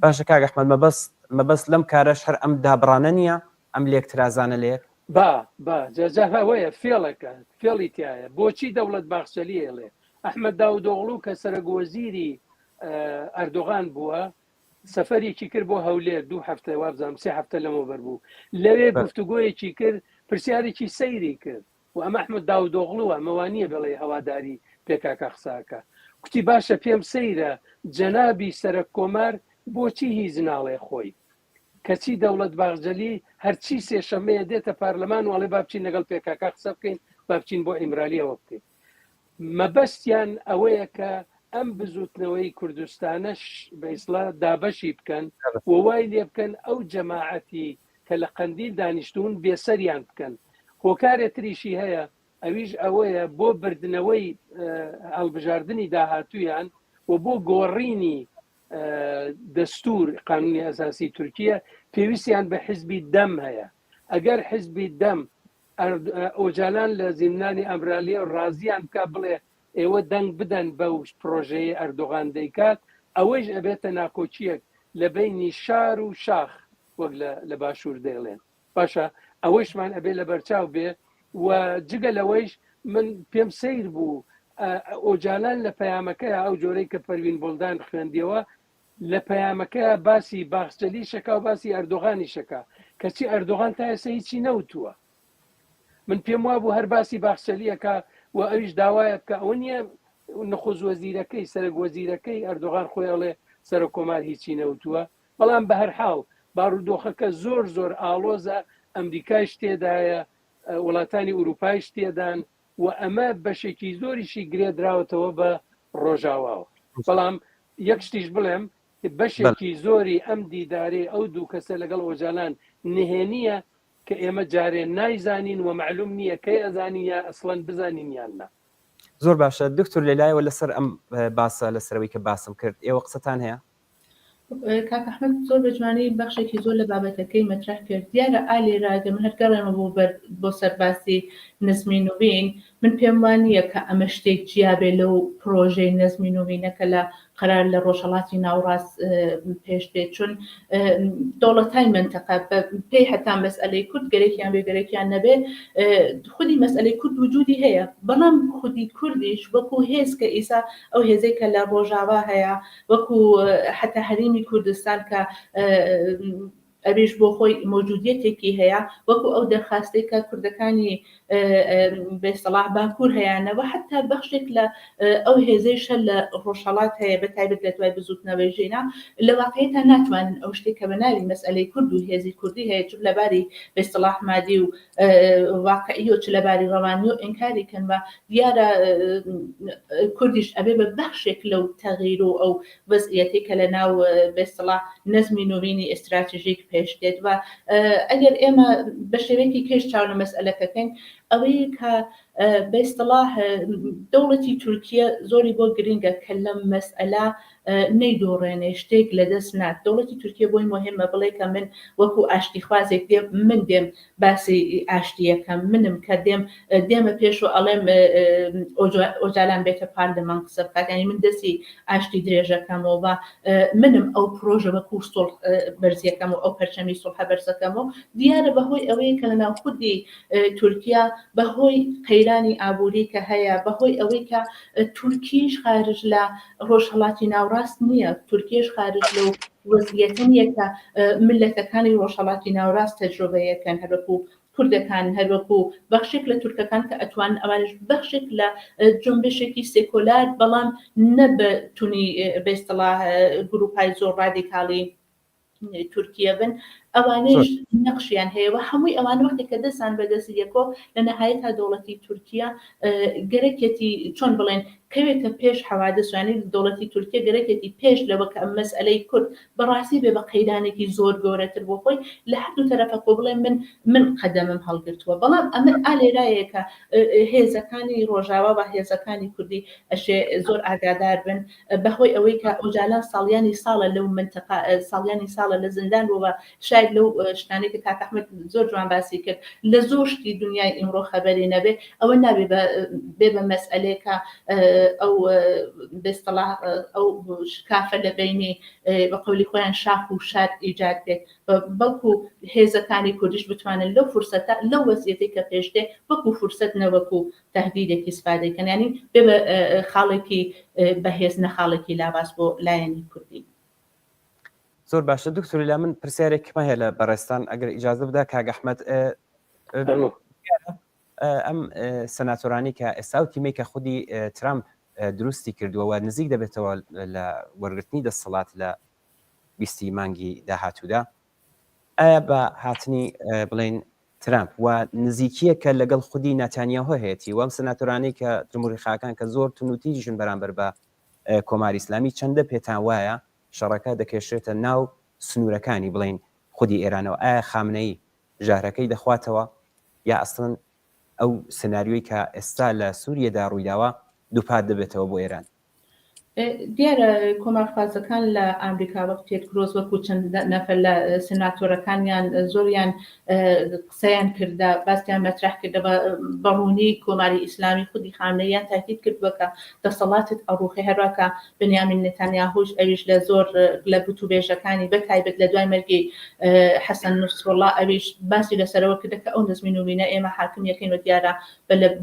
A: باشە کاک ئەحمەد مەبەست مەبەست لەم کارەش هەر ئەم دابڕانە نییە؟ ئەم لێکترازانە لە یەک؟
C: با با جا جا ئەوەیە فێڵێکە فێڵی تیایە بۆچی دەوڵەت باخچەلی ئەڵێ ئەحمەد داودۆغڵو کە سەرەک وەزیری ئەردۆغان بووە سەفەرێکی کرد بۆ هەولێر دوو هەفتە وابزانم سێ هەفتە لەمەوبەر بوو لەوێ گفتوگۆیەکی کرد پرسیارێکی سەیری کرد و ئەمە ئەحمەد داودۆغڵوە ئەمە وا نییە بڵێ هەواداری پێکاکا قساکە کوتی باشە پێم سەیرە جەنابی سەرەک کۆمار بۆچی هیچ ناڵێ خۆی کەچی دەوڵەت باخجەلی هەرچی سێشەمەیە دێتە پارلەمان و ئەڵێ با بچین لەگەڵ پێکاکا قسە بکەین با بچین بۆ ئیمرالیەوە بکەین مەبەستیان ئەوەیە کە ئەم بزوتنەوەی کوردستانەش بە ئیسڵا دابەشی بکەن و وای لێ بکەن ئەو جەماعەتی کە لە قەندیل دانیشتوون بێسەریان بکەن. هۆکارێ تریشی هەیە ئەویش ئەوەیە بۆ بردنەوەی هەڵبژاردنی داهاتوویان و بۆ گۆڕینی دەستور قانونی ئەساسی تورکیە پێویستیان بە حزبی دەم هەیە ئەگەر حزبی دەم ئۆجالان لە زیندانی ئەمرالیە ڕازیان بکا بڵێ ئێوە دەنگ بدەن بەو پرۆژەیەی ئەردۆغان دەیکات، ئەوەیش ئەبێتە ناکۆکییەک لە بەینی شار و شاخ وەک لە باشوور دەیڵێن. باشە ئەوەیشمان ئەبێ لەبەرچاو بێ و جگە لەوەیش من پێم سەیر بوو ئۆجالان لە پەیامەکەیا ئەو جۆرەی کە پەروین بۆڵدان خوێندیەوە لە پەیامەکەیا باسی باخچەلیش ئەکا و باسی ئەردۆغانیش ئەکا، کەچی ئەردۆغان تا ئێستا هیچی نەوتووە. من پێم وابوو هەر باسی باخچەلی ئەکا و ئەویش داوایە بکا، ئەوە نییە نخوست وەزیرەکەی، سەرەک وەزیرەکەی ئەردۆغان خۆی ئەڵێ سەرۆک کۆمار هیچی نەوتووە. بەڵام بەهەرحاڵ بارودۆخەکە زۆر زۆر ئاڵۆزە، ئەمریکایش تێدایە، وڵاتانی ئورووپایش تێدان و ئەمە بەشێکی زۆریشی گرێ دراوەتەوە بە ڕۆژاواوە. بەڵام یەک شتیش بڵێم بەشێکی زۆری ئەم دیدارەی ئەو دوو کەسە لەگەڵ ئۆجالان نهێنییە کە ئێمە جارێ نایزانین و مەعلوم نییە کەی ئەزانین یا ئەسڵەن بزانین یان نا.
A: زۆر باشە دکتور لەلایەوە لەسەر ئەم باسە لەسەرەوەی کە باسم کرد ئێوە قسەتان هەیە؟
B: کاک ئەحمەد زۆر بە جوانی بەخشێکی زۆر لە بابەتەکەی مەترەح کرد دیارە ئا لێرە ئەگەر من هەر گەڕێمە بۆ بەر بۆ سەر باسی نەزمی نوین من پێم وا نییە کە ئەمە شتێک جیا بێ لەو پرۆژەی نەزمی نوینە کە لە قەرار لە ڕۆژهەڵاتی ناوڕاست پێش دێت چون دەوڵەتای مەنتەقە بە پێی هەتا مەسئەلەی کورد گەرەکیان بێ گەرەکیان نەبێ خودی مەسئەلەی کورد وجودی هەیە بەڵام خودی کوردیش وەکو هێز کە ئیسا ئەو هێزەی کە لە ڕۆژاوا هەیە وەکو حەتا هەرێمی کوردستان کە ئەویش بۆ خۆی مەوجودیەتێکی هەیە وەکو ئەو دەرخواستەی کە کوردەکانی بە ئیستڵاح باکوور هەیانە و حەتا بەخشێک لە ئەو هێزەیشە لە ڕۆژهەڵات هەیە بە تایبەت لە دوای بزووتنەوەی ژینا لە واقعیەتا ناتوانن ئەو شتێک کە بە ناوی مەسئەلەی کورد و هێزی کوردی هەیە چ لە باری بە ئیستڵاح مادی و واقعی و چ لە باری ڕەوانی و ئینکاری کەن و دیارە کوردیش ئەبێ بە بەخشێک لەو تەغییر و ئەو وەزعیەتەی کە لە ناو بە ئیستڵاح نەزمی نووینی ئێستراتژیک پێش دێت و ئەگەر ئێمە بە شێوەیەکی کێش چاو لە مەسئەلەکە کەین ئەوەیە کە بە ئیستڵاح دەوڵەتی تورکیە زۆری بۆ گرنگە کە لەم مەسئەلە نەیدۆڕێنێ شتێک لەدەست نات دەوڵەتی تورکیە بۆی مهمە بڵێ کە من وەکو ئاشتیخوازێک دێم من دێم باسی ئاشتیەکەم منم کە دێم دێمە پێش و ئەڵێم ئۆجالان بێتە پارلمان قسە بکات یانی من دەستی ئاشتی درێژەکەمەوە بە منم ئەو پرۆژە وەکو سوڵح بەرزیەکەم و ئەو پەرچەمی سوڵحە بەرزەکەم و دیارە بەهۆی ئەوەیە کە لە ناو خودی تورکیا بەهۆی قەیرانی ئابووری کە هەیە بەهۆی ئەوەی کە تورکیش خارج لە ڕۆژهەڵاتی ناوڕاست نییە، تورکیەش خارج لەو وەزعیەتە نییە کە میللەتەکانی ڕۆژهەڵاتی ناوڕاست تەجرۆبەیەکەن هەروەکو کوردەکان هەروەکو بەخشێک لە تورکەکان کە ئەتوانن ئەوانیش بەخشێک لە جونبشێکی سێکۆلار بەڵام نە بە تونی بە ئیستڵاح گروپای زۆر ڕادیکاڵی تورکیە بن ئەوانەیش نەقشیان هەیە و هەمووی ئەوان وەختێک کە دەستان بە دەست یەکۆ لە نەهایەتا دەوڵەتی تورکیە گەرەکیەتی چۆن بڵێن کەوێتە پێش حەوادس یانی دەوڵەتی تورکیە گەرەکیەتی پێش لەوە کە ئەم مەسئەلەی کورد بەڕاستی بێ بە قەیرانێکی زۆر گەورەتر بۆ خۆی لە هەردوو تەرەفەکۆ بڵێ من من قەدەمم هەڵگرتووە بەڵام ئەمە ئا لێرایە کە هێزەکانی ڕۆژاوا و هێزەکانی کوردی ئەشێ زۆر ئاگادار بن بەهۆی ئەوەی کە ئۆجالان ساڵیانی ساڵە لەو مەنتەقە ساڵیانی ساڵە لە زیندان بووە و. زاید لەو شتانەی کە کاک ئەحمەد زۆر جوان باسی کرد لە زۆر شتی دنیای ئیمڕۆ خەبەری نەبێ ئەوە نابێ بێ بە مەسئلەیەکە ئەو بێستەڵا ئەو شکافە لە بینی بە قەولی خۆیان شاخ و شار ئیجاد بێت بەڵکو هێزەکانی کوردیش بتوانن لەو فرسەتە لەو وەزیەتەی کە پێش دێ وەکو فرسەت نەوەکو تهدیدێک ئیسفادەی کەن یانی بێ بە خاڵێکی بەهێز نە خاڵێکی لاواز بۆ لایەنی کوردی.
A: زۆر باشە دکتۆر لا من پرسیارێکمە هەیە لە بەڕێزتان ئەگەر ئیجازە بدا کاک ئەحمەد ئەم سەناتۆرانی کە ئێستا و تیمەی کە خودی ترامپ دروستی کردووە و نزیک دەبێتەوە لە وەرگرتنی دەسەڵات لە بیستی مانگی داهاتوودا ئایا بە هاتنی بڵێن ترامپ و نزیکییەک کە لەگەڵ خودی ناتانیاهۆ هەیەتی و ئەم سناتۆرانەی کە جمهوریخاکان کە زۆر توندوتیژن بەرامبەر بە کۆماری ئیسلامی چەندە پێتان وایە شەڕەکە دەکێشرێتە ناو سنوورەکانی بڵێین خودی ئێرانەوە ئایا خامنەیی ژەهرەکەی دەخواتەوە یا ئەسڵەن ئەو سناریۆی کە ئێستا لە سوریەدا ڕوویداوە دووپات دەبێتەوە بۆ ئێران؟
B: دیارە کۆمارخوازەکان لە ئامریکا وەک تێد کرۆز وەکو چەند نەفەر لە سناتۆرەکانیان زۆریان قسەیان کردە باسیان مەترح کردە بە ڕوونی کۆماری ئیسلامی خودی خامنەییان تاکید کردووە کە دەسەڵاتت ئەڕوخێ هەروا کە بنیامین نتانیاهوش ئەویش لە زۆر لە گوتوبێژەکانی بە تایبەت لە دوای مەرگی حەسەن نوسروڵڵا ئەویش باسی لەسەرەوە کردە کە ئەو نەزمی نووینە ئێمە حاکم یەکەین و دیارە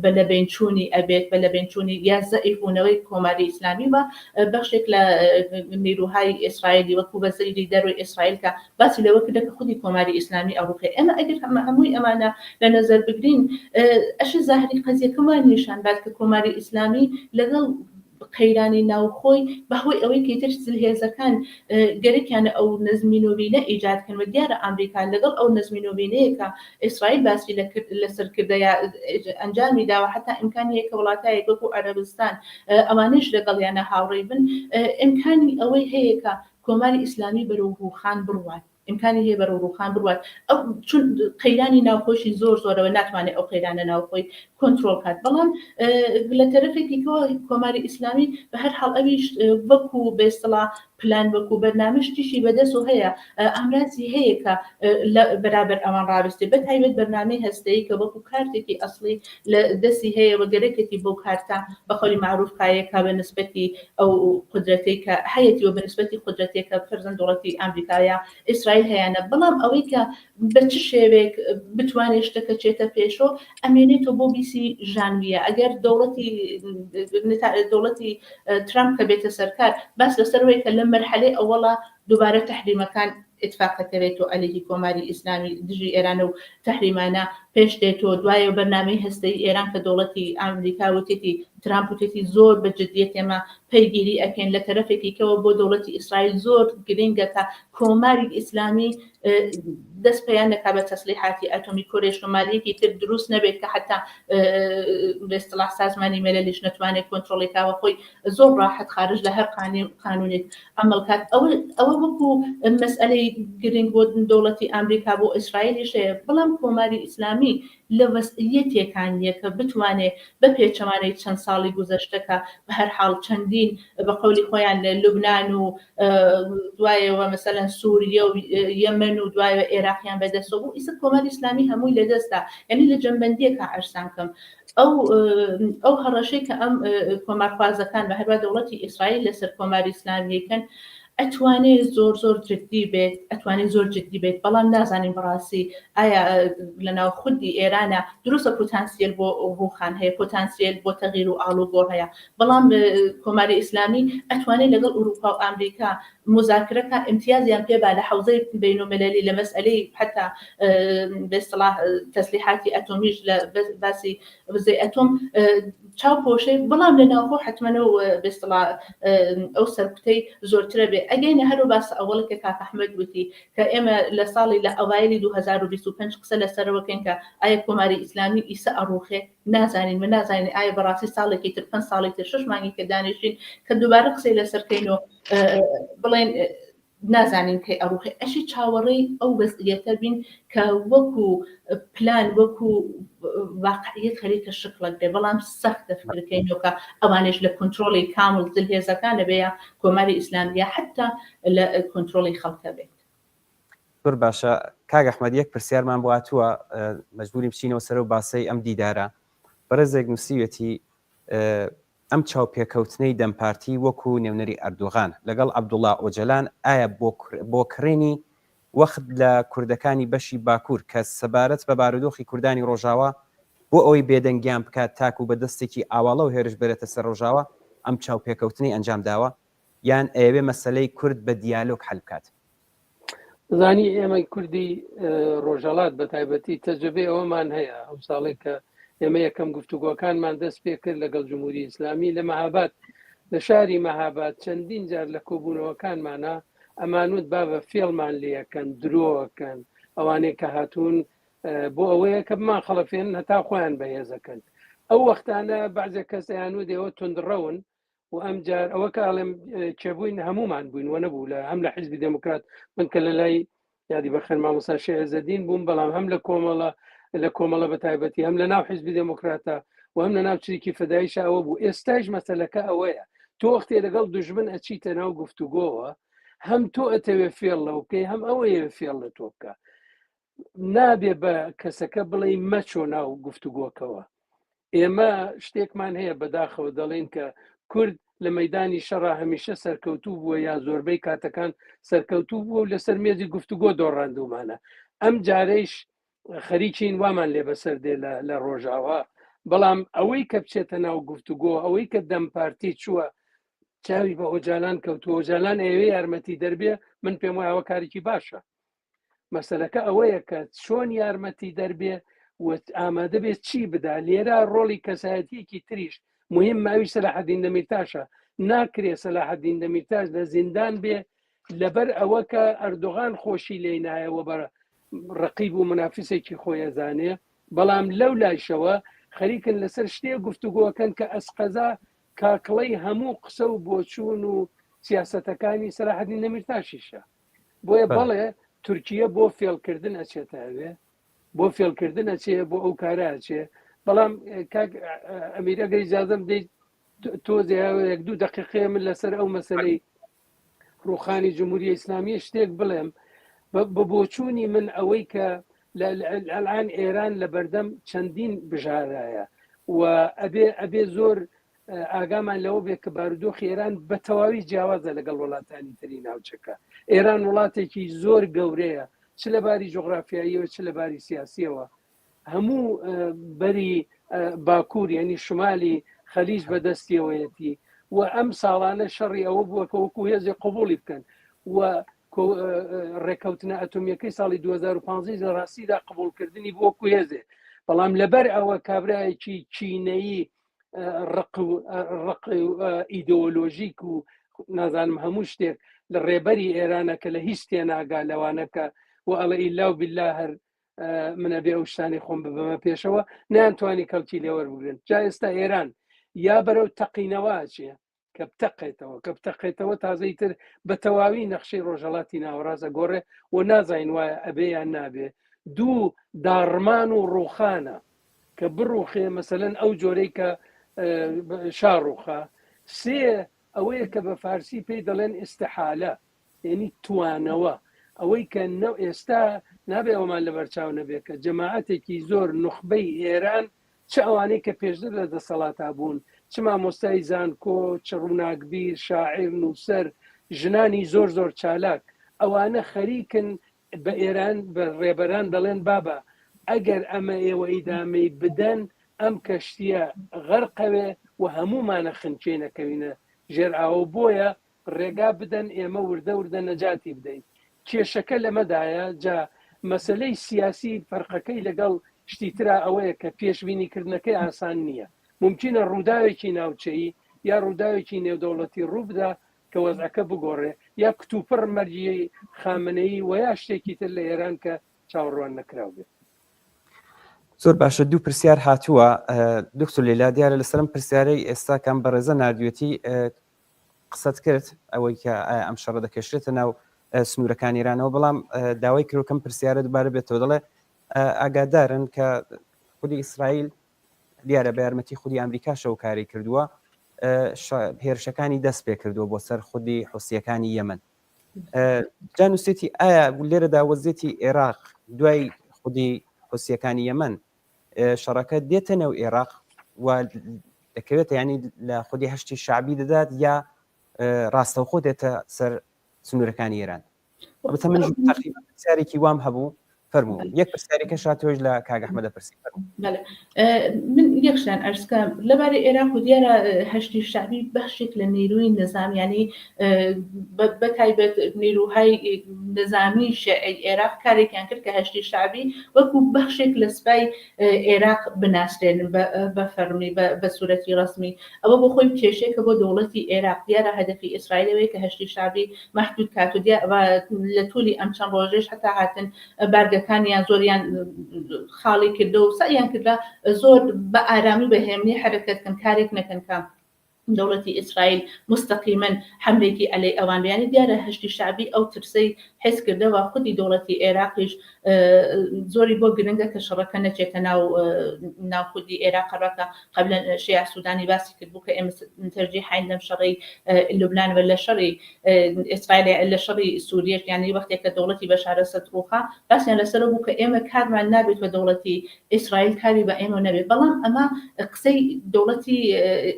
B: بە لەبەینچوونی ئەبێت، بە لەبەینچوونی یا زەعیف بوونەوەی کۆماری ئیسلامی و بەخشێک لە نیروهای ئیسرائیلی وەکوو وەزیری دەروەی ئیسرائیل کە باسی لەوە کردە کە خودی کۆماری ئیسلامی ئەڕووخێ. ئێمە ئەگەر هەمووی ئەمانە لە نەزەر بگرین ئەشێ زاهری قەزیەکە وا نیشان بات کە کۆماری ئیسلامی لەگەڵ قەیرانی ناوخۆی بە هۆی ئەوەی کە ئیتر زلهێزەکان گەرەکیانە ئەو نەزمی نۆبینە ئیجاد کەن و دیارە ئامریکا لەگەڵ ئەو نەزمی نۆبینەیە کە ئیسرائیل باسی لە کرد لەسەر کردە یا ئەنجامی داوە حەتا ئیمکانی هەیە کە وڵاتایەک وەکوو عەرەبستان ئەوانەیش لەگەڵیانە هاوڕێی بن ئیمکانی ئەوەی هەیە کە کۆماری ئیسلامی بەرەو ڕووخان بڕوات. ئیمکانی هەیە بەرەو ڕووخان بڕوات ئەو چون قەیرانی ناوخۆشی زۆر زۆرەوە ناتوانێت ئەو قەیرانە ناوخۆی کۆنترۆڵ کات بەڵام لە تەرەفێکی کەوە کۆماری ئیسلامی بە هەر حاڵ ئەویش وەکو بە ئیستڵا پلان وەکو بەرنامە شتیشی بەدەست و هەیە ئامرازی هەیە کە لە بەرابەر ئەوان ڕاوێستێ بە تایبەت بەرنامەی هەستەیی کە وەکو کارتێکی ئەسڵی لە دەستی هەیە و گەرەکێتی بەو کارتە بە قەولی مەعروف کایەکە بە نسبەتی ئەو قودرەتەی کە هەیەتی و بە نسبەتی قودرەتێک کە فەرزەن دەوڵەتی ئامریکا یا ئیسرائیل هەیانە بەڵام ئەوەی کە بە چ شێوەیەک بتوانێت شتەکە چێتە پێشۆ ئەمێنێتەوە بۆ بیسی ژانویە ئەگەر دەوڵەتی دەوڵەتی ترامپ کە بێتە سەرکار باس لەسەر وەی کە لە مەرحەلەی ئەوەڵا دووبارە تەحریمەکان ئیتفاقەکەوێت و عەلەیهی کۆماری ئیسلامی دژی ئێران و تەحریمانە پێش دێت و دوایە بەرنامەی هەستەیی ئێران کە دەوڵەتی ئامریکا وتێتی ترامپ وتێتی زۆر بە جدیەت ئێمە پەیگیری ئەکەین لە تەرەفێکی کەوە بۆ دەوڵەتی ئیسرائیل زۆر گرینگە کە کۆماری ئیسلامی دەست پێیان نەکا بە تەسلیحاتی ئەتۆمی کۆرێ شۆمالیەکی تر دروست نەبێت کە حتا بە ئیستڵاح سازمانی مللیش نەتوانێت کۆنترۆڵی کاوە خۆی زۆر ڕاحەت خارج لە هەر قانونێک عەمەڵ کات ئەوە ئەوە وەکو مەسئەلەی گرنگ بۆ دەوڵەتی ئامریکا بۆ ئیسرائیلیش هەیە بەڵام کۆماری ئیسلامی لە وەزعیەتێکا نییە کە بتوانێ بە پێچەوانەی چەند ساڵی گوزەشتە کە بە هەر حاڵ چەندین بە قەولی خۆیان لە لوبنان و دوایەوە مەسەلەن سوریە و یەمەن و دوایەوە ئێراقیان بەدەستەوە بوو ئیستا کۆماری ئیسلامی هەمووی لەدەستدا یعنی لە جەمبەندیەکە عەرزتان کەم ئەو ئەو هەڕەشەی کە ئەم کۆمارخوازەکان بە هەروە دەوڵەتی ئیسرائیل لەسەر کۆماری ئیسلامیەکەن ئەتوانێ زۆر زۆر جدی بێت ئەتوانێ زۆر جدی بێت بەڵام نازانین بەڕاستی ئایا لەناو خودی ئێرانە دروستە پوتانسیل بۆ ڕووخان هەیە پوتانسیل بۆ تەغیر و ئاڵوگۆڕ هەیە بەڵام کۆماری ئیسلامی ئەتوانێت لەگەڵ ئوروپا و ئامریکا مزاکرە کا ئیمتیازیان پێ با لە حەوزەی بەینوملەلی لە مەسئەلەی حەتا بە ئیستڵاح تەسلیحاتی ئەتۆمیش لە باسی وزەی ئەتۆم چاو پۆشێ بەڵام لە ناوخۆ حەتمەن و بە ئیستڵاح ئەو سەرکوتەی زۆرترە بێ ئەگەینە هەرو باس ئەوەڵی کە کاک ئەحمەد وتی کە ئێمە لە ساڵی لە ئەوایلی 2025 قسە لەسەرەوە کەین کە ئایا کۆماری ئیسلامی ئیسە ئەڕوخێ نازانین و نازانین ئایا بەڕاستی ساڵێکی تر پێنج ساڵی تر شەش مانگی کە دانیشین کە دووبارە قسەی لەسەر کەین و بڵێن نازانین کەی ئەڕوخێ ئەشی چاوەڕێی ئەو وەزعیەتە بین کە وەکو پلان وەکو واقعیت خەریکە شکڵەک بێ بەڵام سەختە فکرکەینەوە کە ئەوانش لە کۆنترۆڵی کامڵ زلهێزەکانە بێ یا کۆماری ئیسلامی یا حتا لە کۆنترۆڵی خەڵکە بێت.
A: زۆر باشە کاک ئەحمەد یەک پرسیارمان بۆ هاتووە مەجبورین بچینەوە سەر و باسەی ئەم دیدارە بەڕێزێک نووسیوێتی ئەم چاوپێکەوتنەی دەم پارتی وەکو نێونەری ئەردوغان لەگەڵ عەبدوڵا ئۆجەلان ئایا بۆ کڕینی وەخت لە کوردەکانی بەشی باکوور کە سەبارەت بە بارودۆخی کوردانی ڕۆژاوا بۆ ئەوەی بێدەنگیان بکات تاکو بە دەستێکی ئاواڵەوە هێرش بەرێتە سەر ڕۆژاوا ئەم چاوپێکەوتنەی ئەنجام داوە یان ئەیەوێ مەسەلەی کورد بە دیالۆگ حەل بکات؟
C: زانی ئێمەی کوردی ڕۆژهەڵات بە تایبەتی تەجربەی ئەوەمان هەیە ئەو ساڵێک کە ئێمە یەکەم گفتوگۆکانمان دەست پێ کرد لەگەڵ جمهوری ئیسلامی لە مەهاباد لە شاری مەهاباد چەندین جار لە کۆبوونەوەکانمانە ئەمانوت بابە فێڵمان لەکەن درۆکەن ئەوانەی کە هاتوون بۆ ئەوەیە کە بمان خەڵەفێن هەتا خۆیان بەهێزەکەن ئەو وەختانە بەعزێک کەس ئەیانوت ئێوە توندڕەون و ئەمجار ئەوە کە ئەڵێم کێ بووین هەمومان بووین وە نەبوو لە هەم لە حیزبی دێموکرات من کە لە لای یادی بەخێر مامۆستا شێعزەدین بووم بەڵام هەم لە کۆمەڵە لە کۆمەڵە بە تایبەتی هەم لە ناو حیزبی دێموکراتە و هەم لە ناو چریکی فەداییشە ئەوە بوو ئێستایش مەسەلەکە ئەوەیە تۆ وەختێ لەگەڵ دوژمن ئەچیتە ناو گفتوگۆوە هەم تۆ ئەتەوێ فێڵ لەو بکەی هەم ئەوەیە فێڵ لە تۆ بکە نابێ بە کەسەکە بڵێ مەچۆ ناو گفتوگۆکەوە ئێمە شتێکمان هەیە بەداخەوە دەڵێن کە کورد لە مەدانی شەڕا هەمیشە سەرکەوتوو بووە یا زۆربەی کاتەکان سەرکەوتوو بووە و لەسەر مێزی گفتوگۆ دۆڕاندومانە ئەم جارەیش خەریکین وامان لێ بەسەر دێ لە ڕۆژاوا بەڵام ئەوەی کە بچێتە ناو گفتوگۆ ئەوەی کە دەم پارتی چووە چاوی بە ئۆجالان کەوتووە ئۆجالان ئەوێ یارمەتی دەربێ من پێم وایە ئەوە کارێکی باشە مەسەلەکە ئەوەیە کە چۆن یارمەتی دەربێ و ئامادە بێت چی بدا لێرە ڕۆڵی کەسایەتیەکی تریش مهم ماوی سەلاحەدین دەمیرتاشە ناکرێ سەلاحەدین دەمیرتاش لە زیندان بێ لەبەر ئەوە کە ئەردۆغان خۆشی لێی نایەوە بە ڕقیب و منافسێکی خۆیەزانێ بەڵام لەو لایشەوە خەریکن لەسەر شتێ گفتوگۆکەن کە ئەسقەزا کاکڵەی هەموو قسە و بۆچوون و سیاسەتەکانی سەلاحەدین دەمیرتاشیشە بۆیە بەڵێ تورکیە بۆ فێڵکردن ئەچێتە ئەوێ بۆ فێڵکردن ئەچێ بۆ ئەو کارە ئەچێ بەڵام کاک ئەمیر ئەگەر ئیجازەم بدەیت تۆزێ یەک دوو دقیقەیە من لەسەر ئەو مەسلەی ڕوخانی جمهوری ئیسلامی شتێک بڵێم بە بۆچوونی من ئەوەی کە الان ئێران لە بەردەم چەندین بژارایە و ئەبێ ئەبێ زۆر ئاگامان لەوە بێت کە بارودۆخی ئێران بە تەواوی جیاوازە لەگەڵ وڵاتانی تری ناوچەکە ئێران وڵاتێکی زۆر گەورەیە چ لە باری جوگرافیاییەوە چ لە باری سیاسیەوە هەموو بەری باکوور یعنی شمالی خەلیج بەدەستیەوەیەتی و ئەم ساڵانە شەڕی ئەوە بووە کە وەکو هێزی قوبولی بکەن و ڕێککەوتنە ئەتۆمیەکەی ساڵی 2015 لە ڕاستیدا قبولکردنی بۆ وەکو هێزێ بەڵام لەبەر ئەوە کابرایەکی چینەیی ڕق و ڕق ئیدۆلۆژیک و نازانم هەموو شتێک لە ڕێبەری ئێرانە کە لە هیچ تێناگا لەوانەکە و ئەڵێ ئیلا و بیلا هەر منە بێ ئەو شتانی خۆم ببەمە پێشەوە نیانتوانی کەڵکی لێوەربگرن جا ئێستا ئێران یا بەرەو تەقینەوە چیە کە بتەقێتەوە کە بتەقێتەوە تازەی تر بە تەواوی نەخشەی ڕۆژهەڵاتی ناوەڕاست ئەگۆڕێ و نازانین وایە ئەبێ یان نابێ دوو داڕمان و ڕوخانە کە بڕوخێ مەسەلەن ئەو جۆرەی کە شا ڕوخا سێ ئەوەیە کە بە فارسی پێی دەڵێن ئیسیحالە یعنی توانەوە ئەوەی کە نە ئێستا نابێ ئەومان لەبەرچاو نەبێت کە جەماعەتێکی زۆر نوخبەی ئێران چ ئەوانەی کە پێشتر لە دەسەڵاتا بوون، چ مامۆستای زانکۆ، چ ڕووناکبیر، شاعیر، نووسەر، ژنانی زۆر زۆر چالاک، ئەوانە خەریکن بە ئێران، بە ڕێبەران دەڵێن بابە ئەگەر ئەمە ئێوە ئیدامەی بدەن ئەم کەشتییە غەرقەوێ و هەموومانە خنکێین ئەکەوینە ژێر ئاوە بۆیە ڕێگا بدەن ئێمە وردە وردە نەجاتی بدەین کێشەکە لەمەدایە جا مەسەلەی سیاسی فەرقەکەی لەگەڵ شتی ترا ئەوەیە کە پێشبینی کردنەکەی ئاسان نییە مومکینە ڕووداوێکی ناوچەیی یا ڕووداوێکی نێودەوڵەتی ڕووبدا کە وەزعەکە بگۆڕێ یا کتوپڕ مەرگی خامنەیی وە یا شتێکی تر لە ئێران کە چاوەڕوان نەکراو بێت.
A: زۆر باشە دوو پرسیار هاتووە دکتۆر لیلا دیارە لەسەرم پرسیارەی ئێستا کەم بەڕێزە نردوێتی قسەت کرد ئەوەی کە ئایا ئەم شەڕە دەکێشرێتە ناو سنوورەکانی ئێرانەوە بەڵام داوای کرۆکەم پرسیارە دووبارە بێتەوە دەڵێ ئاگادارن کە خودی ئیسرائیل دیارە بە یارمەتی خودی ئەمریکاشەوە کاری کردووە هێرشەکانی دەست پێ کردووە بۆ سەر خودی حوسیەکانی یەمەن. جا نووسێتی ئایا لێرەدا وەزیەتی عێراق دوای خودی حوسیەکانی یەمەن شەڕەکە دێتە نێو عێراق و دەکەوێتە ینی لە خودی هەشتی شعبی دەدات یا ڕاستەوخۆ دێتە سەر سنوورەکانی ئێران ئەڵبەتە منیش تەقریبا پرسیارێکی وام هەبوو فەرموو یەک پرسیارێکە شاتۆش لە کاک ئەحمەدە پرسی فەرموو
B: بەڵێ من یەکشتان ئەرزکەم لەبارەی عێراق و دیارە هەشتی شەعبی بەشێک لە نیروی نظام یعنی بە تایبەت نیروهای نظامی شیعی عێراق کارێکیان کرد کە هەشتی شەعبی وەکو بەخشێک لە سپای عێراق بناسرێنن بە فەرمی بە سوورەتی ڕەسمی ئەوە بۆ خۆی کێشەیەکە بۆ دەوڵەتی عێراق دیارە هەدەفی ئیسرائیل ئەوەیە کە هەشتی شەعبی مەحدود کات و لە تولی ئەم چەند ڕۆژەش هەتا هاتن بارگەکانیان زۆریان خاڵی کردە و سەعیان کردە زۆر بە ئارامی بە هێمنی حەرەکەت کەن کارێک نەکەن کە دەوڵەتی ئیسرائیل مستەقیمەن حەملێکی عەلەی ئەوان بێ یانی دیارە هەشتی شەعبی ئەو ترسەی حس کردەوە خودی دەوڵەتی عێراقیش زۆری بۆ گرنگە کە شەڕەکە نەچێتە ناو ناو خودی عێراق ڕەکە قبلا شیاع سودانی باسی کرد بوو کە ئێمە تەرجیحین لەم شەڕەی لوبنان و لە شەڕی ئیسرائیل لە شەڕی سووریەش یانی وەختێک کە دەوڵەتی بەشار ئەسەد ڕووخا باسیان لەسەر بوو کە ئێمە کارمان نابێت بە دەوڵەتی ئیسرائیل کاری بە ئێمە نەبێت بەڵام ئەمە قسەی دەوڵەتی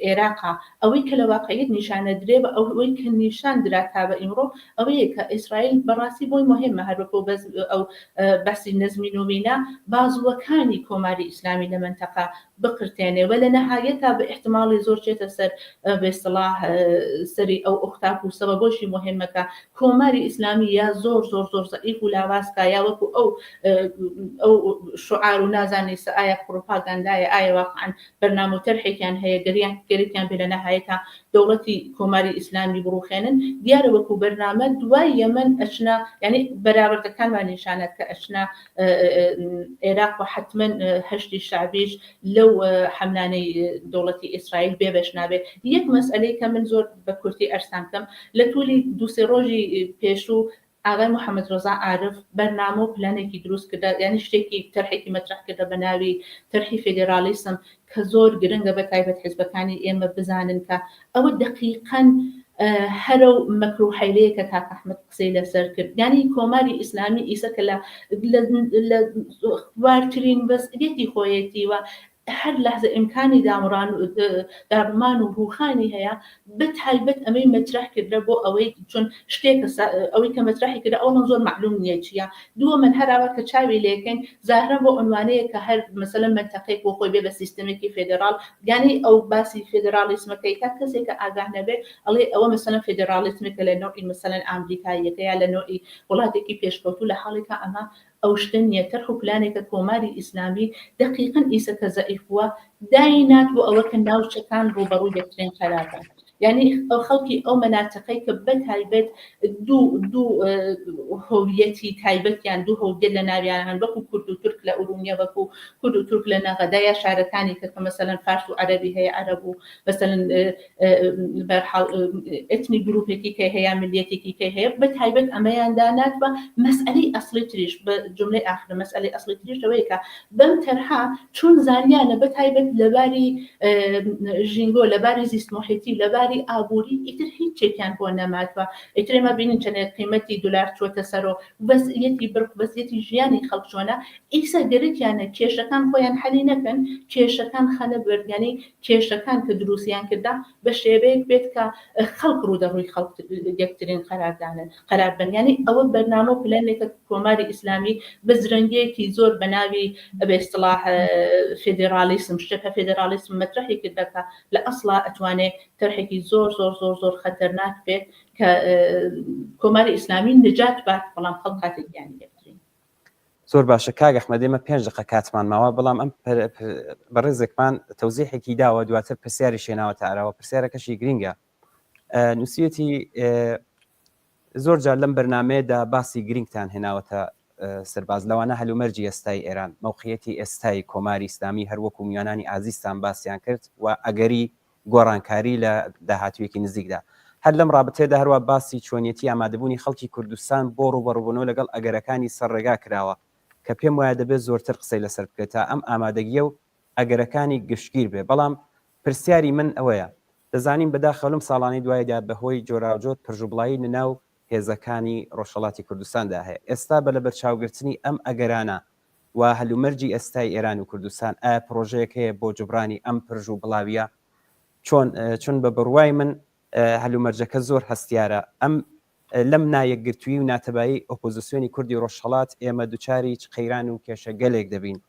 B: عێراقە ئەوەی کە لە واقعیت نیشانەدرێ بە ئەوەی کە نیشان درا تا بە ئیمڕۆ ئەوەیە کە ئیسرائیل بەڕاستی بۆی مهمە هەروەکو بەس ئەو بەسی نەزمی نومینە بازووەکانی کۆماری ئیسلامی لە مەنتەقە بقرتێنێ و لە نەهایەتا بە ئیحتماڵی زۆر چێتە سەر بە ئیستڵاح سەری ئەو ئۆختاپوسەوە بۆشی مهمە کە کۆماری ئیسلامی یا زۆر زۆر زۆر زەعیف و لاواز کا یا وەکو ئەو ئەو شعار و نازانی سە ئایا پڕوپاگاندایە ئایا واقعا بەرنامە و تەرحێکیان هەیە گەریان گەرەکیان بێ لە نەهایەتا دەوڵەتی کۆماری ئیسلامی بڕوخێنن دیارە وەکو بەرنامە دوای یەمەن ئەچنە یعنی بەراوردەکانمان نیشانات کە ئەچنە عێراق و حەتمەن هەشتی شەعبیش لەو حەملانەی دەوڵەتی ئیسرائیل بێبەش نابێت. یەک مەسئەلەی کە من زۆر بە کورتی ئەرزتان بکەم، لە توولی دوو سێ ڕۆژی پێشوو ئاغای محەمەد ڕەزا عارف بەرنامە و پلانێکی دروست کردە، یانی شتێکی تەرحێکی مەترەح کردە بە ناوی تەرحی فێدێراڵیسم کە زۆر گرنگە بە تایبەت حیزبەکانی ئێمە بزانن کە ئەوە دەقیقەن هەرەو مەکر و حەیلەیە کە کاک ئەحمەد قسەی لەسەر کرد یانی کۆماری ئیسلامی ئیسە کە لە لە خوارترین وەزعیەتی خۆیەتی و هەر لەحزە ئیمکانی دامڕان و داڕمان و ڕووخانی هەیە بە تایبەت ئەمەی مەترەح کردە بۆ ئەوەی چون شتێکە ئەوەی کە مەترەحی کردە ئەوڵەن زۆر مەعلوم نییە چییە دووەمەن هەر ئاوا کە چاوی لێکەین زاهرەن بۆ عنوانەیە کە هەر مەسەلەن مەنتەقەیەک بۆ خۆی بێ بە سیستەمێکی فێدێراڵ یانی ئەو باسی فێدێراڵیسمەکەی کات کەسێک کە ئاگاه نەبێ ئەڵێ ئەوە مەسەلەن فێدێراڵیسمێکە لە نەوعی مەسەلەن ئامریکاییەکە یا لە نەوعی وڵاتێکی پێشکەوتوو لە حاڵێکا ئەمە ئەو شتە نییە تەرح و پلانێکە کۆماری ئیسلامی دەقیقەن ئیسە کە زەعیف بووە داینات بۆ ئەوە کە ناوچەکان ڕووبەڕووی یەکترین قەرار بن یانی خەڵکی ئەو مەناتقەی کە بە تایبەت دوو دوو هۆویەتی تایبەتیان دوو هۆویەت لە ناویان هەن وەکو کورد و تورک لە ئورومیە وەکو کورد و تورک لە نەغەدە یا شارەکانی کە کە مەسەلەن فارس و عەرەبی هەیە عەرەب و مەسەلەن بەرحاڵ ئەتنی گروپێکی کەی هەیە ملیەتێکی کەی هەیە بە تایبەت ئەمەیان دانات بە مەسئلەی ئەسڵی تریش بە جملەی ئاخر مەسئلەی ئەسڵی تریش ئەوەیە کە بەم تەرحە چون زانیانە بە تایبەت لەباری ژینگۆ لەباری زیست محیتی لەباری ئابووری ئیتر هیچ چێکیان بۆ نەماتوە ئیتر ئێمە بینین چەندێک قیمەتی دولار چووەتە سەرۆ وەزعیەتی برق وەزعیەتی ژیانی خەڵک چۆنە ئیسە گەرەکیانە کێشەکان خۆیان حەلی نەکەن کێشەکان خەنە بەر یانی کێشەکان کە دروستیان کردا بە شێوەیەک بێت کە خەڵک ڕوودەڕووی خەڵک یەکترین قەرار دانن قەرار بن یانی ئەوە بەرنامە و پلانێکە کۆماری ئیسلامی بە زرەنگیەکی زۆر بە ناوی بە ئیستڵاح فێدێراڵیسم شتێکە فێدێراڵیسم مەترەحی کردە کە لە ئەسڵا ئەتوانێ تەرحێکی زۆر زۆر زۆر زۆر خەتەرناک بێت کە کۆماری ئیسلامی نجات بات بەڵام خەڵک کاتێک گیانی یەکترین.
A: زۆر باشە کاک ئەحمەد ئێمە پێنج دقە کاتمان ماوە بەڵام ئەم بەڕێزێکمان تەوزیحێکی داوە دواتر پرسیاری شێناوەتە ئاراوە پرسیارەکەشی گرینگە نووسیەتی زۆر جار لەم بەرنامەیەدا باسی گرینگتان هێناوەتە سەرباز لەوانە هەلومەرجی ئێستای ئێران مەوقعیەتی ئێستای کۆماری ئیسلامی هەروەکو میوانانی ئازیزتان باسیان کرد و ئەگەری گۆڕانکاری لە داهاتوویەکی نزیکدا. هەر لەم ڕابتەیەدا هەروا باسی چۆنیەتی ئامادەبوونی خەڵکی کوردستان بۆ ڕووبەڕووبوونەوە لەگەڵ ئەگەرەکانی سەر ڕێگا کراوە کە پێم وایە دەبێت زۆرتر قسەی لەسەر بکرێت تا ئەم ئامادەگییە و ئەگەرەکانی گشتگیر بێ بەڵام پرسیاری من ئەوەیە دەزانین بەداخەوە لەم ساڵانەی دوایدا بەهۆی جۆراوجۆر پرژوبڵایی لەناو. هێزەکانی ڕۆژهەڵاتی کوردستاندا هەیە. ئێستا بە لەبەرچاوگرتنی ئەم ئەگەرانە و هەلومەرجی ئێستای ئێران و کوردستان ئایا پڕۆژەیەک هەیە بۆ جوبرانی ئەم پرژ و بڵاوییە؟ چۆن چون بە بڕوای من هەلومەرجەکە زۆر هەستیارە ئەم لەم نایەکگرتوویی و ناتەبایی ئۆپۆزیسیۆنی کوردی ڕۆژهەڵات ئێمە دوچاری چ قەیران و کێشە گەلێک دەبین.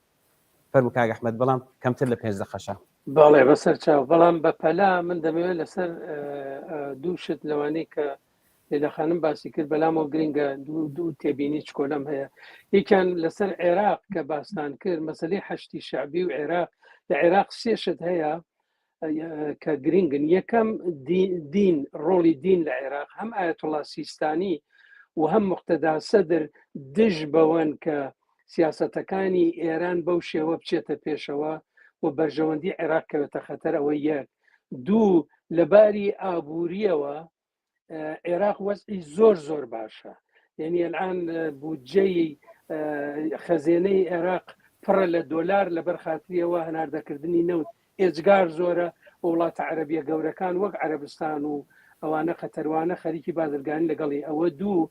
A: فەرموو کاک ئەحمەد بەڵام کەمتر لە پێنج دەقەشە.
C: بەڵێ بەسەر چاو بەڵام بە پەلە من دەمەوێت لەسەر دوو شت لەوانەی کە لەیلا خانم باسی کرد بەلامەوە گرنگە دوو دوو تێبینی چکۆلەم هەیە یەکیان لەسەر عێراق کە باستان کرد مەسلەی حەشتی شعبی و عێراق لە عێراق سێ شت هەیە کە گرنگن یەکەم دین ڕۆڵی دین لە عێراق هەم ئاەتوڵا سیستانی و هەم مختدا سەدر دژ بەوەن کە سیاستەکانی ئێران بەو شێوە بچێتە پێشەوە و بەرژەوەندی عێراق کەوێتە خەتەر ئەوە یەک دوو لەباری ئابووریەوە عێراق وەزعی زۆر زۆر باشە یعنی الان بودجەی خەزێنەی عێراق پڕە لە دۆلار لەبەر خاتریەوە هەناردەکردنی نەوت ئێجگار زۆرە وڵاتە عەربیە گەورەکان وەک عەربستان و ئەوانە قەتەروانە خەریکی بازرگانی لەگەڵی ئەوە دوو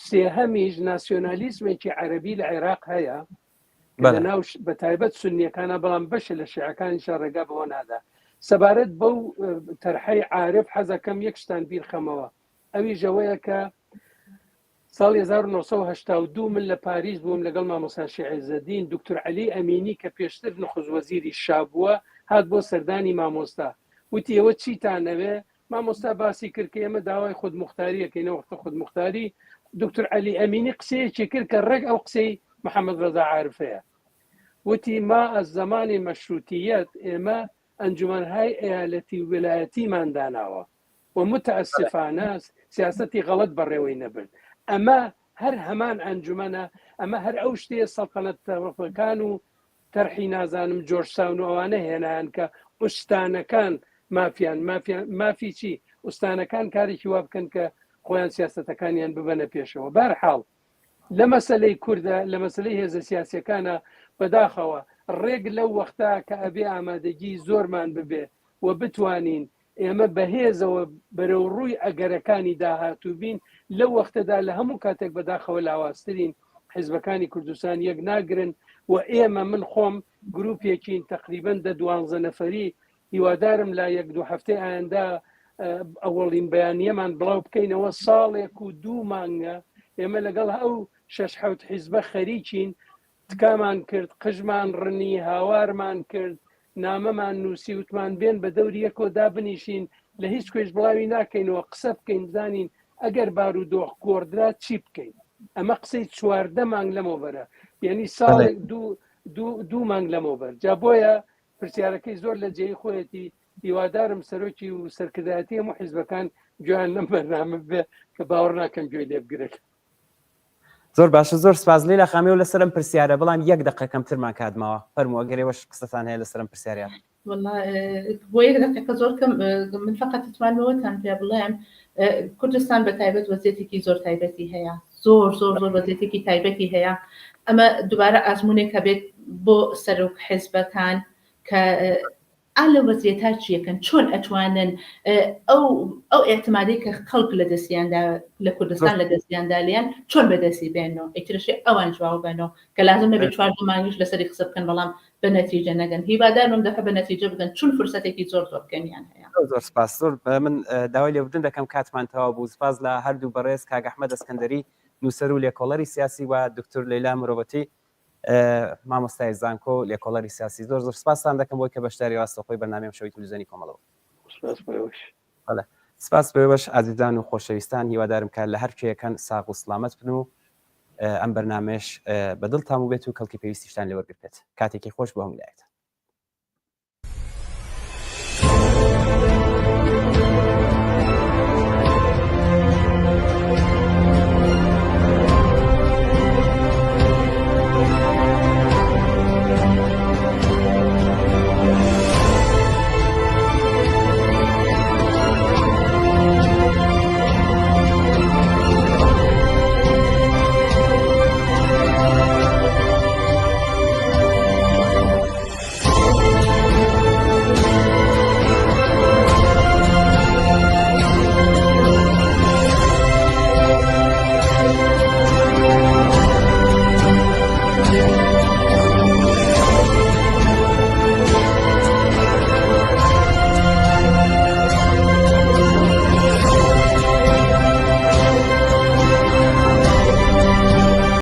C: سێهەمیش ناسیۆنالیزمێکی عەربی لە عێراق هەیە لە ناو بە تایبەت سنیەکانە بەڵام بەشە لە شیعەکانیشا ڕێگا بەوە نادا سەبارەت بەو تەرحەی عارف حەزەکەم یەک شتان بیرخەمەوە ئەویش ئەوەیە کە ساڵی 1982 من لە پاریس بووم لەگەڵ مامۆستا شێعزەدین دکتور علی ئەمینی کە پێشتر نخوز وەزیری شا بووە هات بۆ سەردانی مامۆستا وتی ئێوە چیتانەوێ مامۆستا باسی کرد کە ئێمە داوای خودموختاری ئەکەین ئەو وەختە خودموختاری دکتور عەلی ئەمینی قسەیەکی کرد کە ڕێک ئەو قسەی محەممەد ڕەزا عارفەیە وتی ما ئەز زەمانی مەشروتیەت ئێمە ئەنجومەنهای ئەیالەتی و ویلایەتیمان داناوە و متأسفانە سیاسەتی غەڵەت بەڕێوەی نەبرد ئەمە هەر هەمان ئەنجومەنە ئەمە هەر ئەو شتەیە سەڵتەنەت تەڕەفەکان و تەرحی نازانم جۆرج تاون و ئەوانە هێنایان کە ئوستانەکان مافیان مافیان مافی چی ئوستانەکان کارێکی وا بکەن کە خۆیان سیاستەکانیان ببەنە پێشەوە بارحاڵ لە مەسلەی کوردە لە مەسلەی هێزە سیاسەکانە بەداخەوە ڕێک لەو وەختە کە ئەبێ ئامادەگی زۆرمان ببێ و بتوانین ئێمە بەهێزەوە بەرەو ڕووی ئەگەرەکانی داهاتوو بین، لەو وەختەدا لە هەموو کاتێک بەداخەوە لاوازترین، حیزبەکانی کوردستان یەک ناگرن و ئێمە من خۆم گروپێکین تەقریبەن دە دوانزە نەفەری، هیوادارم لە یەک دوو هەفتەی ئایندە ئەوەڵین بەیانیەمان بڵاو بکەینەوە، ساڵێک و دوو مانگە ئێمە لەگەڵ ئەو شەش حەوت حیزبە خەریکین تکامان کرد، قژمان ڕنی، هاوارمان کرد، نامەمان نووسی، وتمان بێن بە دەوری یەکەوە دابنیشین، لە هیچ کوێش بڵاوی ناکەینەوە، قسە بکەین بزانین ئەگەر بارودۆخ گۆڕدرا چی بکەین. ئەمە قسەی 14 مانگ لەمەوبەرە، یعنی ساڵێک دوو دوو دوو مانگ لەمەوبەر. جا بۆیە پرسیارەکەی زۆر لە جێی خۆیەتی، هیوادارم سەرۆکی و سەرکردایەتی هەموو حیزبەکان گوێیان لەم بەرنامە بێ کە باوەڕ ناکەم گوێی لێ بگرن.
A: زۆر باشە زۆر سپاس لیلا خامیەوە لەسەر ئەم پرسیارە بەڵام یەک دقە کەمترمان کات ماوە فەرموو ئەگەر ئێوەش قسەتان هەیە لەسەر ئەم پرسیارە.
B: والله بۆ یەک دقیقە زۆر کەم من فقط توانمەوەتان پێ بڵێم کوردستان بە تایبەت وەزیەتێکی زۆر تایبەتی هەیە زۆر زۆر زۆر وەزیەتێکی تایبەتی هەیە ئەمە دووبارە ئازمونێک هەبێت بۆ سەرۆک حزبەکان کە ئا لە وەزیەتا چیەکەن چۆن ئەتوانن ئەو ئەو ئێعتمادەی کە خەڵک لە دەستیاندا لە کوردستان لە دەستیاندا لێیان چۆن بەدەستی بێنەوە ئیترشی ئەوان جواب بەنەوە کە لازم نەبێت چوار مانگیش لەسەری قسە بکەن بەڵام بە نەتیجە نەگەن هیوادارم دەفە بە نەتیجە بگەن چون فرسەتێکی زۆر زۆر کەمیان هەیە
A: زۆر سپاس زۆر من داوای لێبوردن دەکەم کاتمان تەواو بوو سپاس لە هەردوو بەڕێز کاک ئەحمەد ئەسکەندەری نووسەر و لێکۆڵەری سیاسی و دکتور لەیلا مرۆڤەتی مامۆستای زانکۆ و لێکۆڵەری سیاسی زۆر زۆر سپاستان دەکەم بۆی کە بەشداری ڕاستەوخۆی بەرنامەی ئەمشەوی تلویزیۆنی کۆمەڵە بوون.
C: سپاس بۆ ئێوەش.
A: بەڵێ سپاس بۆ ئێوەش ئازیزان و خۆشەویستان هیوادارم کە لە هەر کوێیەکەن ساغ و سڵامەت بن و ئەم بەرنامەیەش بە دڵتان بووبێت و کەڵکی پێویستیشتان لێ وەرگرتبێت. کاتێکی خۆش بۆ هەموو لایەکتان.